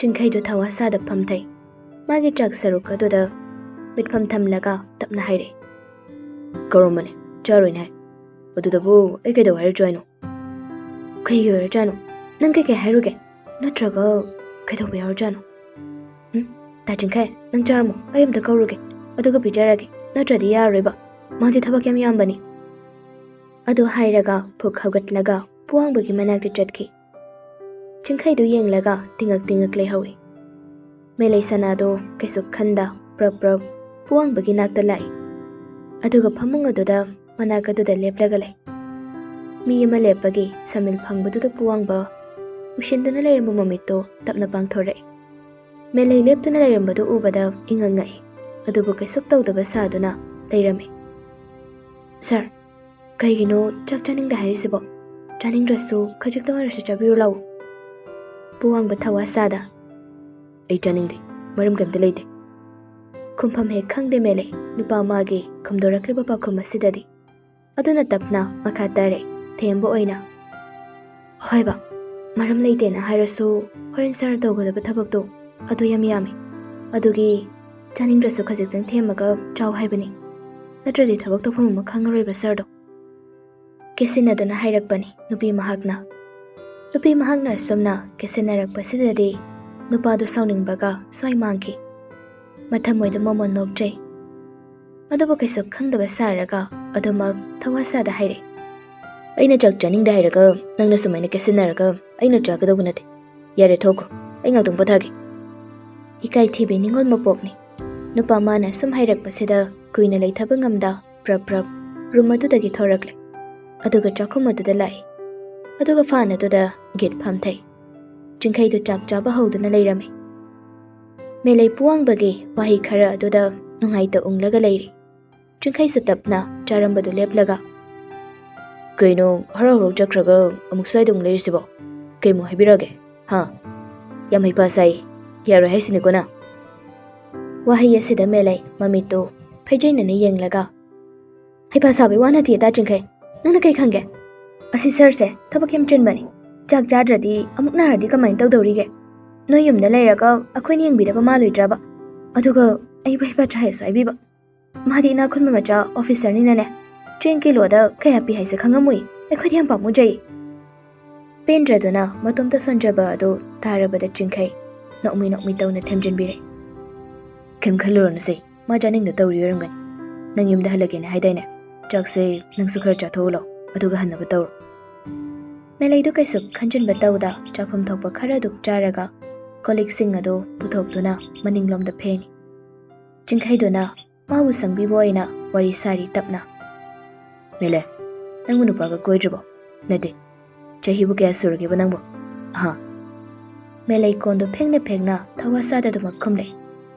ꯆꯤꯡꯈꯩꯗꯨ ꯊꯋꯥ ꯁꯥꯗ ꯐꯝꯊꯩ꯫ ꯃꯥꯒꯤ ꯆꯥꯛ ꯁꯔꯨꯛ ꯑꯗꯨꯗ ꯃꯤꯠꯐꯝ ꯊꯝꯂꯒ ꯇꯞꯅ ꯍꯥꯏꯔꯛꯏ꯫ "ꯀꯧꯔꯝꯕꯅꯦ, ꯆꯥꯔꯣꯏꯅꯦ ꯍꯥꯏ꯫ ꯑꯗꯨꯗꯕꯨ ꯑꯩ ꯀꯩꯗꯧ ꯍꯥꯏꯔꯨꯆꯣ ꯍꯥꯏꯅꯣ? ꯀꯩꯒꯤ ꯑꯣꯏꯔꯖꯥꯠꯅꯣ? ꯅꯪ ꯀꯩꯀꯩ ꯍꯥꯏꯔꯨꯒꯦ? ꯅꯠꯇ꯭ꯔꯒ ꯀꯩꯗꯧꯕ ꯌꯥꯎꯔꯖꯥꯠꯅꯣ? ꯎꯝ, ꯇꯥ ꯆꯤꯡꯈꯩ, ꯅꯪ ꯆꯥꯔꯝꯃꯣ, ꯑꯩ ꯑꯝꯇ ꯀꯧꯔꯨꯒꯦ, ꯑꯗꯨꯒ ꯄꯤꯖꯔꯒꯦ, ꯅꯠꯇ꯭ꯔꯗꯤ ꯌꯥꯔꯔꯣꯏꯕ꯫ ꯃꯥꯗꯤ ꯊꯕꯛ ꯌꯥꯝ ꯌꯥꯝꯕꯅꯤ꯫" ꯑꯗꯨ ꯍꯥꯏꯔꯒ ꯐꯨꯛ ꯍꯧꯒꯠꯂꯒ ꯄꯨꯋꯥꯡꯕꯒꯤ ꯃꯅꯥꯛꯇ ꯆꯠꯈꯤ꯫ ꯆꯤꯡꯈꯩꯗꯨ ꯌꯦꯡꯂꯒ ꯇꯤꯡꯉꯛ ꯇꯤꯡꯉꯛ ꯂꯩꯍꯧꯏ꯫ ꯃꯦꯂꯩ ꯁꯅꯥꯗꯣ ꯀꯩꯁꯨ ꯈꯟꯗ ꯄ꯭ꯔꯞ ꯄ꯭ꯔꯞ ꯄꯨꯋꯥꯡꯕꯒꯤ ꯅꯥꯛꯇ ꯂꯥꯛꯏ꯫ ꯑꯗꯨꯒ ꯐꯃꯨꯡ ꯑꯗꯨꯗ ꯃꯅꯥꯛ ꯑꯗꯨꯗ ꯂꯦꯞꯂꯒ ꯂꯩ꯫ ꯃꯤ ꯑꯃ ꯂꯦꯞꯄꯒꯤ ꯁꯃꯤꯜ ꯐꯪꯕꯗꯨꯗ ꯄꯨꯋꯥꯡꯕ ꯎꯏꯁꯤꯟꯗꯨꯅ ꯂꯩꯔꯝꯕ ꯃꯃꯤꯠꯇꯣ ꯇꯞꯅ ꯄꯥꯡꯊꯣꯔꯛꯏ꯫ ꯃꯦꯂꯩ ꯂꯦꯞꯇꯨꯅ ꯂꯩꯔꯝꯕꯗꯨ ꯎꯕꯗ ꯏꯉꯛ ꯉꯛꯏ, ꯑꯗꯨꯕꯨ ꯀꯩꯁꯨ ꯇꯧꯗꯕ ꯁꯥꯗꯨꯅ ꯂꯩꯔꯝꯃꯤ꯫ "ꯁꯥꯔ, ꯀꯩꯒꯤꯅꯣ ꯆꯥꯛ ꯆꯥꯅꯤꯡꯗꯦ ꯍꯥꯏꯔꯤꯁꯤꯕꯣ? ꯆꯥꯅꯤꯡꯗ꯭ꯔꯁꯨ ꯈꯖꯤꯛꯇ ꯑꯣꯏꯔꯁꯨ ꯆꯥꯕꯤꯔꯨ ꯂꯥꯛꯎ꯫" ꯄꯨꯋꯥꯡꯕ ꯊꯋꯥ ꯁꯥꯗ꯫ "ꯑꯩ ꯆꯥꯅꯤꯡꯗꯦ, ꯃꯔꯝ ꯀꯩꯝꯇ ꯂꯩꯇꯦ꯫" ꯈꯨꯝꯐꯝ ꯍꯦꯛ ꯈꯪꯗꯦ ꯃꯦꯂꯩ ꯅꯨꯄꯥ ꯃꯥꯒꯤ ꯈꯨꯝꯗꯣꯔꯛꯂꯤꯕ ꯄꯥꯎꯈꯨꯝ ꯑꯁꯤꯗꯗꯤ꯫ ꯑꯗꯨꯅ ꯇꯞꯅ ꯃꯈꯥ ꯇꯥꯔꯦ ꯊꯦꯝꯕ ꯑꯣꯏꯅ꯫ "ꯍꯣꯏꯕ, ꯃꯔꯝ ꯂꯩꯇꯦꯅ ꯍꯥꯏꯔꯁꯨ ꯍꯣꯔꯦꯟ ꯁꯥꯔ ꯇꯧꯒꯗꯕ ꯊꯕꯛꯇꯣ ꯑꯗꯨ ꯌꯥꯝ ꯌꯥꯝꯃꯤ꯫ ꯑꯗꯨꯒꯤ ꯆꯥꯅꯤꯡꯗ꯭ꯔꯁꯨ ꯈꯖꯤꯛꯇꯪ ꯊꯦꯝꯃꯒ ꯆꯥꯎ ꯍꯥꯏꯕꯅꯤ, ꯅꯠꯇ꯭ꯔꯗꯤ ꯊꯕꯛ ꯇꯧꯐꯝ ꯑꯃ ꯈꯪꯉꯔꯣꯏꯕ ꯁꯥꯔꯗꯣ꯫ ꯀꯦꯁꯤꯟꯅꯗꯨꯅ ꯍꯥꯏꯔꯛꯄꯅꯤ ꯅꯨꯄꯤ ꯃꯍꯥꯛꯅ꯫ ꯅꯨꯄꯤ ꯃꯍꯥꯛꯅ ꯑꯁꯨꯝꯅ ꯀꯦꯁꯤꯟꯅꯔꯛꯄꯁꯤꯗꯗꯤ ꯅꯨꯄꯥꯗꯨ ꯁꯥꯎꯅꯤꯡꯕꯒ ꯁ꯭ꯋꯥꯏ ꯃꯥꯡꯈꯤ꯫ ꯃꯊꯃꯣꯏꯗ ꯃꯣꯃꯣꯟ ꯅꯣꯛꯆꯩ꯫ ꯑꯗꯨꯕꯨ ꯀꯩꯁꯨ ꯈꯪꯗꯕ ꯁꯥꯔꯒ ꯑꯗꯨꯃꯛ ꯊꯋꯥ ꯁꯥꯗ ꯍꯥꯏꯔꯦ꯫ "ꯑꯩꯅ ꯆꯥꯛ ꯆꯥꯅꯤꯡꯗꯦ ꯍꯥꯏꯔꯒ ꯅꯪꯅ ꯁꯨꯃꯥꯏꯅ ꯀꯦꯁꯤꯟꯅꯔꯒ ꯑꯩꯅ ꯆꯥꯒꯗꯧꯕ ꯅꯠꯇꯦ꯫ ꯌꯥꯔꯦ, ꯊꯣꯛꯈꯣ꯫ ꯑꯩ ꯉꯥꯛꯇꯪ ꯄꯣꯊꯥꯒꯦ꯫" ꯏꯀꯥꯏ ꯊꯤꯕꯤ ꯅꯤꯉꯣꯜ ꯃꯄꯣꯛꯅꯤ꯫ ꯅꯨꯄꯥ ꯃꯥꯅ ꯁꯨꯝ ꯍꯥꯏꯔꯛꯄꯁꯤꯗ ꯀꯨꯏꯅ ꯂꯩꯊꯕ ꯉꯝꯗ ꯄ꯭ꯔꯞ ꯄ꯭ꯔꯞ ꯔꯨꯝ ꯑꯗꯨꯗꯒꯤ ꯊꯣꯔꯛꯂꯦ꯫ ꯑꯗꯨꯒ ꯆꯥꯛꯈꯨꯝ ꯑꯗꯨꯗ ꯂꯥꯛꯏ꯫ ꯑꯗꯨꯒ ꯐꯥꯟ ꯑꯗꯨꯗ ꯒꯦꯠ ꯐꯝꯊꯩ꯫ ꯆꯤꯡꯈꯩꯗꯨ ꯆꯥꯛ ꯆꯥꯕ ꯍꯧꯗꯨꯅ ꯂꯩꯔꯝꯃꯤ꯫ ꯃꯦꯂꯩ ꯄꯨꯋꯥꯡꯕꯒꯤ ꯋꯥꯍꯩ ꯈꯔ ꯑꯗꯨꯗ ꯅꯨꯡꯉꯥꯏꯇ ꯎꯪꯂꯒ ꯂꯩꯔꯤ꯫ ꯆꯤꯡꯈꯩꯁꯨ ꯇꯞꯅ ꯆꯥꯔꯝꯕꯗꯨ ꯂꯦꯞꯂꯒ, "ꯀꯩꯅꯣ, ꯍꯔꯥꯎ ꯍꯔꯥꯎ ꯆꯠꯈ꯭ꯔꯒ ꯑꯃꯨꯛ ꯁ꯭ꯋꯥꯏꯗ ꯑꯃꯨꯛ ꯂꯩꯔꯤꯁꯤꯕꯣ? ꯀꯩꯃꯨꯛ ꯍꯥꯏꯕꯤꯔꯛꯑꯒꯦ? ꯍꯥ? ꯌꯥꯝ ꯍꯩꯄꯥ ꯁꯥꯏ꯫ ꯌꯥꯔꯣꯏ ꯍꯥꯏꯁꯤꯅꯤꯀꯣ ꯅꯪ?" ꯋꯥꯍꯩ ꯑꯁꯤꯗ ꯃꯦꯂꯩ ꯃꯃꯤꯠꯇꯨ ꯐꯩꯖꯩꯅꯅ ꯌꯦꯡꯂꯒ, "ꯍꯩꯄꯥ ꯁꯥꯕꯩ ꯋꯥ ꯅꯠꯇꯦ ꯇꯥ ꯆꯤꯡꯈꯩ꯫ ꯅꯪꯅ ꯀꯩ ꯈꯪꯒꯦ? ꯑꯁꯤ ꯁꯥꯔꯁꯦ ꯊꯕꯛ ꯌꯥꯝ ꯆꯤꯟꯕꯅꯤ꯫ ꯆꯥꯛ ꯆꯥꯗ꯭ꯔꯗꯤ ꯑꯃꯨꯛ ꯅꯥꯔꯗꯤ ꯀꯃꯥꯏꯅ ꯇꯧꯗꯧꯔꯤꯒꯦ? ꯅꯣꯏ ꯌꯨꯝꯗ ꯂꯩꯔꯒ ꯑꯩꯈꯣꯏꯅ ꯌꯦꯡꯕꯤꯗꯕ ꯃꯥꯜꯂꯣꯏꯗ꯭ꯔꯕ? ꯑꯗꯨꯒ ꯑꯩꯕꯨ ꯍꯩꯄꯥ ꯁꯥꯏꯁꯨ ꯍꯥꯏꯕꯤꯕ꯫ ꯃꯥꯗꯤ ꯏꯅꯥꯛ ꯈꯨꯟꯕ ꯃꯆꯥ ꯑꯣꯐꯤꯁꯔꯅꯤꯅꯅꯦ, ꯆꯦꯡ ꯀꯤꯂꯣꯗ ꯀꯌꯥ ꯄꯤ ꯍꯥꯏꯁꯦ ꯈꯪꯉꯝꯃꯣꯏ꯫ ꯑꯩꯈꯣꯏꯗꯤ ꯌꯥꯝ ꯄꯥꯝꯃꯨꯖꯩ꯫" ꯄꯦꯟꯗ꯭ꯔꯗꯨꯅ ꯃꯇꯣꯝꯇ ꯁꯣꯟꯖꯕ ꯑꯗꯨ ꯇꯥꯔꯕꯗ ꯆꯤꯡꯈꯩ ꯅꯣꯛꯃꯤ ꯅꯣꯛꯃꯤ ꯇꯧꯅ ꯊꯦꯝꯖꯤꯟꯕꯤꯔꯦ꯫ "ꯀꯩꯝ ꯈꯜꯂꯨꯔꯅꯨꯁꯦ, ꯃꯥ ꯆꯥꯅꯤꯡꯗ ꯇꯧꯔꯤ ꯑꯣꯏꯔꯝꯒꯅꯤ꯫ ꯅꯪ ꯌꯨꯝꯗ ꯍꯜꯂꯒꯦꯅ ꯍꯥꯏꯗꯥꯏꯅꯦ? ꯆꯥꯛꯁꯦ ꯅꯪꯁꯨ ꯈꯔ ꯆꯥꯊꯣꯛꯎ ꯂꯥꯎ, ꯑꯗꯨꯒ ꯍꯟꯅꯕ ꯇꯧꯔꯣ꯫" ꯃꯦꯂꯩꯗꯨ ꯀꯩꯁꯨ ꯈꯟꯖꯤꯟꯕ ꯇꯧꯗ ꯆꯥꯐꯝ ꯊꯣꯛꯄ ꯈꯔ ꯑꯗꯨ ꯆꯥꯔꯒ ꯀꯣꯜ ꯂꯤꯛꯁꯤꯡ ꯑꯗꯨ ꯄꯨꯊꯣꯛꯇꯨꯅ ꯃꯅꯤꯡꯂꯣꯝꯗ ꯐꯦꯡꯏ꯫ ꯆꯤꯡꯈꯩꯗꯨꯅ ꯃꯥꯕꯨ ꯁꯪꯕꯤꯕ ꯑꯣꯏꯅ ꯋꯥꯔꯤ ꯁꯥꯔꯤ ꯇꯞꯅ꯫ "ꯃꯦꯂꯩ, ꯅꯪꯕꯨ ꯅꯨꯄꯥꯒ ꯀꯣꯏꯗ꯭ꯔꯤꯕꯣ? ꯅꯠꯇꯦ, ꯆꯍꯤꯕꯨ ꯀꯌꯥ ꯁꯨꯔꯒꯦꯕ ꯅꯪꯕꯨ? ꯑꯍꯥ꯫" ꯃꯦꯂꯩ ꯀꯣꯟꯗꯨ ꯐꯦꯡꯅ ꯐꯦꯡꯅ ꯊꯋꯥ ꯁꯥꯗꯗꯨꯃꯛ ꯈꯨꯝꯂꯦ꯫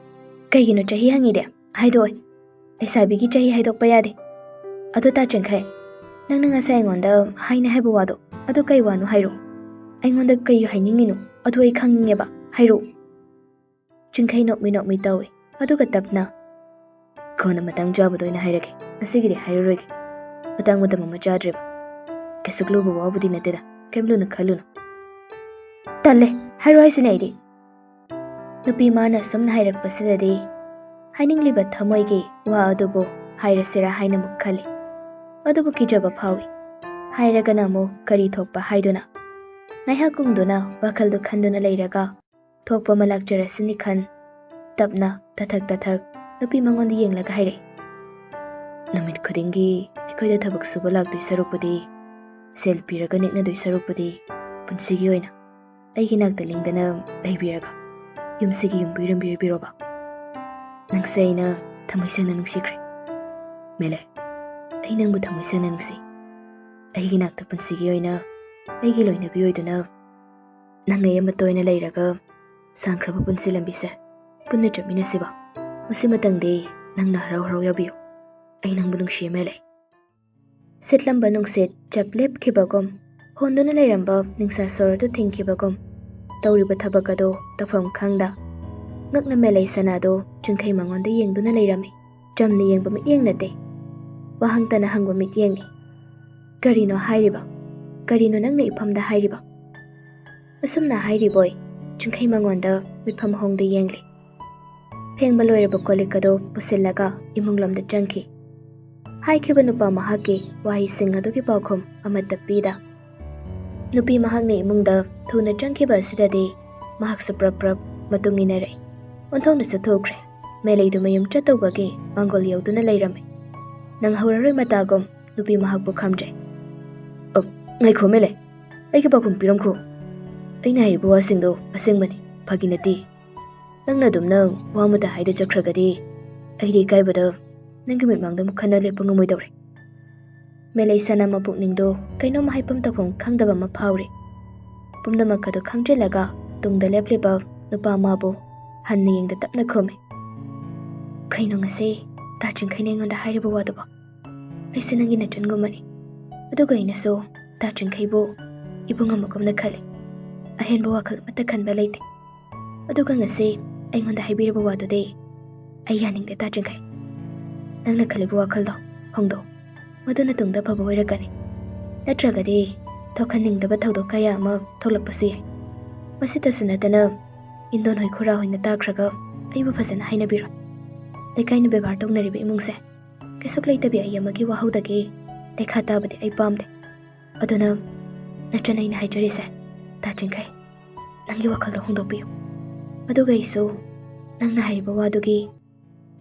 "ꯀꯩꯒꯤꯅꯣ ꯆꯍꯤ ꯍꯪꯉꯤꯗꯤ? ꯍꯥꯏꯗꯣꯛꯑꯣꯏ꯫ ꯂꯩꯁꯥꯕꯤꯒꯤ ꯆꯍꯤ ꯍꯥꯏꯗꯣꯛꯄ ꯌꯥꯗꯦ꯫ ꯑꯗꯣ ꯇꯥ ꯆꯤꯡꯈꯩ, ꯅꯪꯅ ꯉꯁꯥꯏ ꯑꯩꯉꯣꯟꯗ ꯍꯥꯏꯅꯤ ꯍꯥꯏꯕ ꯋꯥꯗꯣ, ꯑꯗꯨ ꯀꯩ ꯋꯥꯅꯣ ꯍꯥꯏꯔꯣ꯫ ꯑꯩꯉꯣꯟꯗ ꯀꯩ ꯍꯥꯏꯅꯤꯡꯉꯤꯅꯣ, ꯑꯗꯨ ꯑꯩ ꯈꯪꯅꯤꯡꯉꯦꯕ꯫ ꯍꯥꯏꯔꯛꯑꯣ꯫" ꯆꯤꯡꯈꯩ ꯅꯣꯛꯃꯤ ꯅꯣꯛꯃꯤ ꯇꯧꯏ, ꯑꯗꯨꯒ ꯇꯞꯅ, "ꯀꯣꯟꯅ ꯃꯇꯥꯡ ꯆꯥꯕꯗ ꯑꯣꯏꯅ ꯍꯥꯏꯔꯒꯦ, ꯉꯁꯤꯒꯤꯗꯤ ꯍꯥꯏꯔꯔꯣꯏꯒꯦ꯫ ꯃꯇꯥꯡ ꯃꯇꯝ ꯑꯃ ꯆꯥꯗ꯭ꯔꯦꯕ꯫ ꯀꯩꯁꯨ ꯂꯨꯕ ꯋꯥꯕꯨꯗꯤ ꯅꯠꯇꯦꯗ, ꯀꯩꯝ ꯂꯨꯅ ꯈꯜꯂꯨꯅꯨ꯫" "ꯇꯜꯂꯦ, ꯍꯥꯏꯔꯣ ꯍꯥꯏꯁꯤꯅꯦ ꯑꯩꯗꯤ꯫" ꯅꯨꯄꯤ ꯃꯥꯅ ꯑꯁꯨꯝꯅ ꯍꯥꯏꯔꯛꯄꯁꯤꯗꯗꯤ ꯍꯥꯏꯅꯤꯡꯂꯤꯕ ꯊꯃꯣꯏꯒꯤ ꯋꯥ ꯑꯗꯨꯕꯨ ꯍꯥꯏꯔꯁꯤꯔꯥ ꯍꯥꯏꯅ ꯑꯃꯨꯛ ꯈꯜꯂꯤ꯫ ꯑꯗꯨꯕꯨ ꯀꯤꯖꯕ ꯐꯥꯎꯏ꯫ ꯍꯥꯏꯔꯒꯅ ꯑꯃꯨꯛ ꯀꯔꯤ ꯊꯣꯛꯄ ꯍꯥꯏꯗꯨꯅ? ꯉꯥꯏꯍꯥꯛ ꯀꯨꯡꯗꯨꯅ ꯋꯥꯈꯜꯗꯨ ꯈꯟꯗꯨꯅ ꯂꯩꯔꯒ ꯊꯣꯛꯄ ꯑꯃ ꯂꯥꯛꯆꯔꯁꯤꯅꯤ ꯈꯟ, ꯇꯞꯅ ꯇꯊꯛ ꯇꯊꯛ ꯅꯨꯄꯤ ꯃꯉꯣꯟꯗ ꯌꯦꯡꯂꯒ ꯍꯥꯏꯔꯛꯏ, "ꯅꯨꯃꯤꯠ ꯈꯨꯗꯤꯡꯒꯤ ꯑꯩꯈꯣꯏꯗ ꯊꯕꯛ ꯁꯨꯕ ꯂꯥꯛꯇꯣꯏ ꯁꯔꯨꯛꯄꯨꯗꯤ, ꯁꯦꯜ ꯄꯤꯔꯒ ꯅꯦꯛꯅꯗꯣꯏ ꯁꯔꯨꯛꯄꯨꯗꯤ, ꯄꯨꯟꯁꯤꯒꯤ ꯑꯣꯏꯅ ꯑꯩꯒꯤ ꯅꯥꯛꯇ ꯂꯦꯡꯗꯅ ꯂꯩꯕꯤꯔꯒ ꯌꯨꯝꯁꯤꯒꯤ ꯌꯨꯝꯕꯨꯔꯦꯝꯕꯤ ꯑꯣꯏꯕꯤꯔꯣꯕ꯫ ꯅꯪꯁꯦ ꯑꯩꯅ ꯊꯃꯣꯏ ꯁꯦꯡꯅ ꯅꯨꯡꯁꯤꯈ꯭ꯔꯦ꯫ ꯃꯦꯂꯦ, ꯑꯩ ꯅꯪꯕꯨ ꯊꯃꯣꯏ ꯁꯦꯡꯅ ꯅꯨꯡꯁꯤ꯫ ꯑꯩꯒꯤ ꯅꯥꯛꯇ ꯄꯨꯟꯁꯤꯒꯤ ꯑꯣꯏꯅ ꯑꯩꯒꯤ ꯂꯣꯏꯅꯕꯤ ꯑꯣꯏꯗꯨꯅ ꯅꯪ ꯑꯩ ꯑꯃꯠꯇ ꯑꯣꯏꯅ ꯂꯩꯔꯒ ꯁꯥꯡꯈ꯭ꯔꯕ ꯄꯨꯟꯁꯤ ꯂꯝꯕꯤꯁꯦ ꯄꯨꯟꯅ ꯆꯠꯃꯤꯟꯅꯁꯤꯕ꯫ ꯃꯁꯤꯃꯇꯪꯗꯤ ꯅꯪꯅ ꯍꯔꯥꯎ ꯍꯔꯥꯎ ꯌꯥꯕꯤꯌꯨ꯫ ꯑꯩ ꯅꯪꯕꯨ ꯅꯨꯡꯁꯤ, ꯃꯦꯂꯦ꯫" ꯁꯤꯠꯂꯝꯕ ꯅꯨꯡꯁꯤꯠ ꯆꯞ ꯂꯦꯞꯈꯤꯕꯒꯨꯝ, ꯍꯣꯟꯗꯨꯅ ꯂꯩꯔꯝꯕ ꯅꯨꯡꯁꯥ ꯁꯣꯔ ꯑꯗꯨ ꯊꯤꯡꯈꯤꯕꯒꯨꯝ, ꯇꯧꯔꯤꯕ ꯊꯕꯛ ꯑꯗꯨ ꯇꯧꯐꯝ ꯈꯪꯗ, ꯉꯛꯅ ꯃꯦꯂꯩ ꯁꯅꯥꯗꯨ ꯆꯤꯡꯈꯩ ꯃꯉꯣꯟꯗ ꯌꯦꯡꯗꯨꯅ ꯂꯩꯔꯝꯃꯤ꯫ ꯆꯝꯅ ꯌꯦꯡꯕ ꯃꯤꯠꯌꯦꯡ ꯅꯠꯇꯦ, ꯋꯥꯍꯪꯇꯅ ꯍꯪꯕ ꯃꯤꯠꯌꯦꯡꯅꯤ꯫ "ꯀꯔꯤꯅꯣ ꯍꯥꯏꯔꯤꯕ? ꯀꯔꯤꯅꯣ ꯅꯪꯅ ꯏꯐꯝꯗ ꯍꯥꯏꯔꯤꯕ?" ꯑꯁꯨꯝꯅ ꯍꯥꯏꯔꯤꯕꯣꯏ, ꯆꯤꯡꯈꯩ ꯃꯉꯣꯟꯗ ꯃꯤꯠꯐꯝ ꯍꯣꯡꯗ ꯌꯦꯡꯂꯤ꯫ ꯐꯦꯡꯕ ꯂꯣꯏꯔꯕ ꯀꯣꯜꯂꯤꯛ ꯑꯗꯨ ꯄꯨꯁꯤꯜꯂꯒ ꯏꯃꯨꯡꯂꯣꯝꯗ ꯆꯪꯈꯤ꯫ ꯍꯥꯏꯈꯤꯕ ꯅꯨꯄꯥ ꯃꯍꯥꯛꯀꯤ ꯋꯥꯍꯩꯁꯤꯡ ꯑꯗꯨꯒꯤ ꯄꯥꯎꯈꯨꯝ ꯑꯃꯠꯇ ꯄꯤꯗ, ꯅꯨꯄꯤ ꯃꯍꯥꯛꯅ ꯏꯃꯨꯡꯗ ꯊꯨꯅ ꯆꯪꯈꯤꯕ ꯑꯁꯤꯗꯗꯤ ꯃꯍꯥꯛꯁꯨ ꯄ꯭ꯔꯞ ꯄ꯭ꯔꯞ ꯃꯇꯨꯡ ꯏꯟꯅꯔꯛꯏ꯫ ꯑꯣꯟꯊꯣꯛꯅꯁꯨ ꯊꯨꯈ꯭ꯔꯦ꯫ ꯃꯦꯂꯩꯗꯨ ꯃꯌꯨꯝ ꯆꯠꯇꯧꯕꯒꯤ ꯃꯥꯡꯒꯣꯜ ꯌꯧꯗꯨꯅ ꯂꯩꯔꯝꯃꯤ꯫ ꯅꯪꯍꯧꯔꯔꯣꯏ ꯃꯇꯥꯒꯨꯝ ꯅꯨꯄꯤ ꯃꯍꯥꯛꯄꯨ ꯈꯥꯝꯖꯩ꯫ "ꯑ, ꯉꯥꯏꯈꯣ ꯃꯦꯂꯩ, ꯑꯩꯒꯤ ꯄꯥꯎꯈꯨꯝ ꯄꯤꯔꯝꯈꯣ꯫ ꯑꯩꯅ ꯍꯥꯏꯔꯤꯕ ꯋꯥꯁꯤꯡꯗꯣ ꯑꯁꯦꯡꯕꯅꯤ, ꯐꯥꯒꯤ ꯅꯠꯇꯦ꯫ ꯅꯪꯅ ꯑꯗꯨꯝꯅ ꯋꯥ ꯑꯃꯇ ꯍꯥꯏꯗ ꯆꯠꯈ꯭ꯔꯒꯗꯤ ꯑꯩꯗꯤ ꯏꯀꯥꯏꯕꯗ ꯅꯪꯒꯤ ꯃꯤꯠꯃꯥꯡꯗ ꯑꯃꯨꯛ ꯍꯟꯅ ꯂꯦꯞꯄ ꯉꯝꯃꯣꯏꯗꯧꯔꯦ꯫" ꯃꯦꯂꯩ ꯁꯅꯥ ꯃꯄꯨꯛꯅꯤꯡꯗꯣ ꯀꯩꯅꯣꯝ ꯍꯥꯏꯐꯝ ꯇꯧꯐꯝ ꯈꯪꯗꯕ ꯑꯃ ꯐꯥꯎꯔꯤ꯫ ꯄꯨꯝꯅꯃꯛ ꯑꯗꯨ ꯈꯪꯖꯤꯜꯂꯒ ꯇꯨꯡꯗ ꯂꯦꯞꯂꯤꯕ ꯅꯨꯄꯥ ꯑꯃꯕꯨ ꯍꯟꯅ ꯌꯦꯡꯗ ꯇꯞꯅ ꯈꯨꯝꯃꯤ꯫ "ꯀꯩꯅꯣ ꯉꯁꯤ ꯇꯥ ꯆꯤꯡꯈꯩꯅ ꯑꯩꯉꯣꯟꯗ ꯍꯥꯏꯔꯤꯕ ꯋꯥꯗꯨꯕꯣ? ꯑꯩꯁꯦ ꯅꯪꯒꯤ ꯅꯆꯟꯒꯨꯝꯕꯅꯤ꯫ ꯑꯗꯨꯒ ꯑꯩꯅꯁꯨ ꯇꯥ ꯆꯤꯡꯈꯩꯕꯨ ꯏꯕꯨꯡ ꯑꯃꯒꯨꯝꯅ ꯈꯜꯂꯤ꯫ ꯑꯍꯦꯟꯕ ꯋꯥꯈꯜ ꯑꯃꯠꯇ ꯈꯟꯕ ꯂꯩꯇꯦ꯫ ꯑꯗꯨꯒ ꯉꯁꯤ ꯑꯩꯉꯣꯟꯗ ꯍꯥꯏꯕꯤꯔꯤꯕ ꯋꯥꯗꯨꯗꯤ ꯑꯩ ꯌꯥꯅꯤꯡꯗꯦ ꯇꯥ ꯆꯤꯡꯈꯩ꯫ ꯅꯪꯅ ꯈꯜꯂꯤꯕ ꯋꯥꯈꯜꯗꯣ ꯍꯣꯡꯗꯣꯛ꯫ ꯃꯗꯨꯅ ꯇꯨꯡꯗ ꯐꯕ ꯑꯣꯏꯔꯛꯀꯅꯤ꯫ ꯅꯠꯇ꯭ꯔꯒꯗꯤ ꯊꯣꯛꯍꯟꯅꯤꯡꯗꯕ ꯊꯧꯗꯣꯛ ꯀꯌꯥ ꯑꯃ ꯊꯣꯛꯂꯛꯄꯁꯨ ꯌꯥꯏ꯫ ꯃꯁꯤꯇꯁꯨ ꯅꯠꯇꯅ ꯏꯟꯗꯣꯟ ꯍꯣꯏ ꯈꯨꯔꯥ ꯍꯣꯏꯅ ꯇꯥꯈ꯭ꯔꯒ ꯑꯩꯕꯨ ꯐꯖꯅ ꯍꯥꯏꯅꯕꯤꯔꯣꯏ꯫ ꯂꯩꯀꯥꯏꯅ ꯕꯦꯕꯥꯔ ꯇꯧꯅꯔꯤꯕ ꯏꯃꯨꯡꯁꯦ ꯀꯩꯁꯨꯛ ꯂꯩꯇꯕꯤ ꯑꯩ ꯑꯃꯒꯤ ꯋꯥꯍꯧꯗꯒꯤ ꯂꯩꯈꯥ ꯇꯥꯕꯗꯤ ꯑꯩ ꯄꯥꯝꯗꯦ꯫ ꯑꯗꯨꯅ ꯅꯠꯇ꯭ꯔꯅ ꯑꯩꯅ ꯍꯥꯏꯖꯔꯤꯁꯦ, ꯇꯥ ꯆꯤꯡꯈꯩ, ꯅꯪꯒꯤ ꯋꯥꯈꯜꯗꯣ ꯍꯣꯡꯗꯣꯛꯄꯤꯌꯨ꯫ ꯑꯗꯨꯒ ꯑꯩꯁꯨ ꯅꯪꯅ ꯍꯥꯏꯔꯤꯕ ꯋꯥꯗꯨꯒꯤ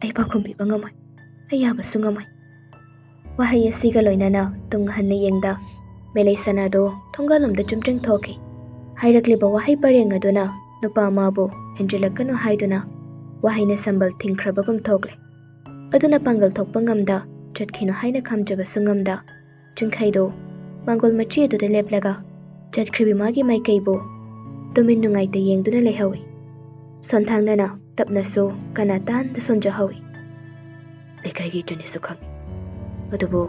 ꯑꯩ ꯄꯥꯎꯈꯨꯝ ꯄꯤꯕ ꯉꯝꯃꯣꯏ꯫ ꯑꯩ ꯌꯥꯕꯁꯨ ꯉꯝꯃꯣꯏ꯫ ꯋꯥꯍꯩ ꯑꯁꯤꯒ ꯂꯣꯏꯅꯅ ꯇꯨꯡ ꯍꯟꯅ ꯌꯦꯡꯗ ꯃꯦꯂꯩ ꯁꯅꯥꯗꯣ ꯊꯣꯡꯒꯥꯜꯂꯣꯝꯗ ꯆꯨꯝꯗ꯭ꯔꯤꯡ ꯊꯣꯛꯈꯤ꯫ ꯍꯥꯏꯔꯛꯂꯤꯕ ꯋꯥꯍꯩ ꯄꯔꯦꯡ ꯑꯗꯨꯅ ꯅꯨꯄꯥ ꯑꯃꯕꯨ ꯍꯦꯟꯖꯤꯜꯂꯛꯀꯅꯨ ꯍꯥꯏꯗꯨꯅ ꯋꯥꯍꯩꯅ ꯁꯝꯕꯜ ꯊꯤꯡꯈ꯭ꯔꯕꯒꯨꯝ ꯊꯣꯛꯂꯦ꯫ ꯑꯗꯨꯅ ꯄꯥꯡꯒꯜ ꯊꯣꯛꯄ ꯉꯝꯗ ꯆꯠꯈꯤꯅꯨ ꯍꯥꯏꯅ ꯈꯥꯝꯖꯕꯁꯨ ꯉꯝꯗ ꯆꯤꯡꯈꯩꯗꯣ ꯃꯥꯡꯒꯣꯜ ꯃꯆꯤ ꯑꯗꯨꯗ ꯂꯦꯞꯂꯒ ꯆꯠꯈ꯭ꯔꯤꯕꯤ ꯃꯥꯒꯤ ꯃꯥꯏꯀꯩꯕꯨ ꯇꯨꯃꯤꯟ ꯅꯨꯡꯉꯥꯏꯇ ꯌꯦꯡꯗꯨꯅ ꯂꯩꯍꯧꯏ꯫ ꯁꯣꯟꯊꯥꯡꯅꯅ ꯇꯞꯅꯁꯨ ꯀꯅꯥ ꯇꯥꯟꯗ ꯁꯣꯟꯖꯍꯧꯏ꯫ ꯂꯩꯀꯥꯏꯒꯤ ꯏꯆꯟꯅꯤꯁꯨ ꯈꯪꯏ, ꯑꯗꯨꯕꯨ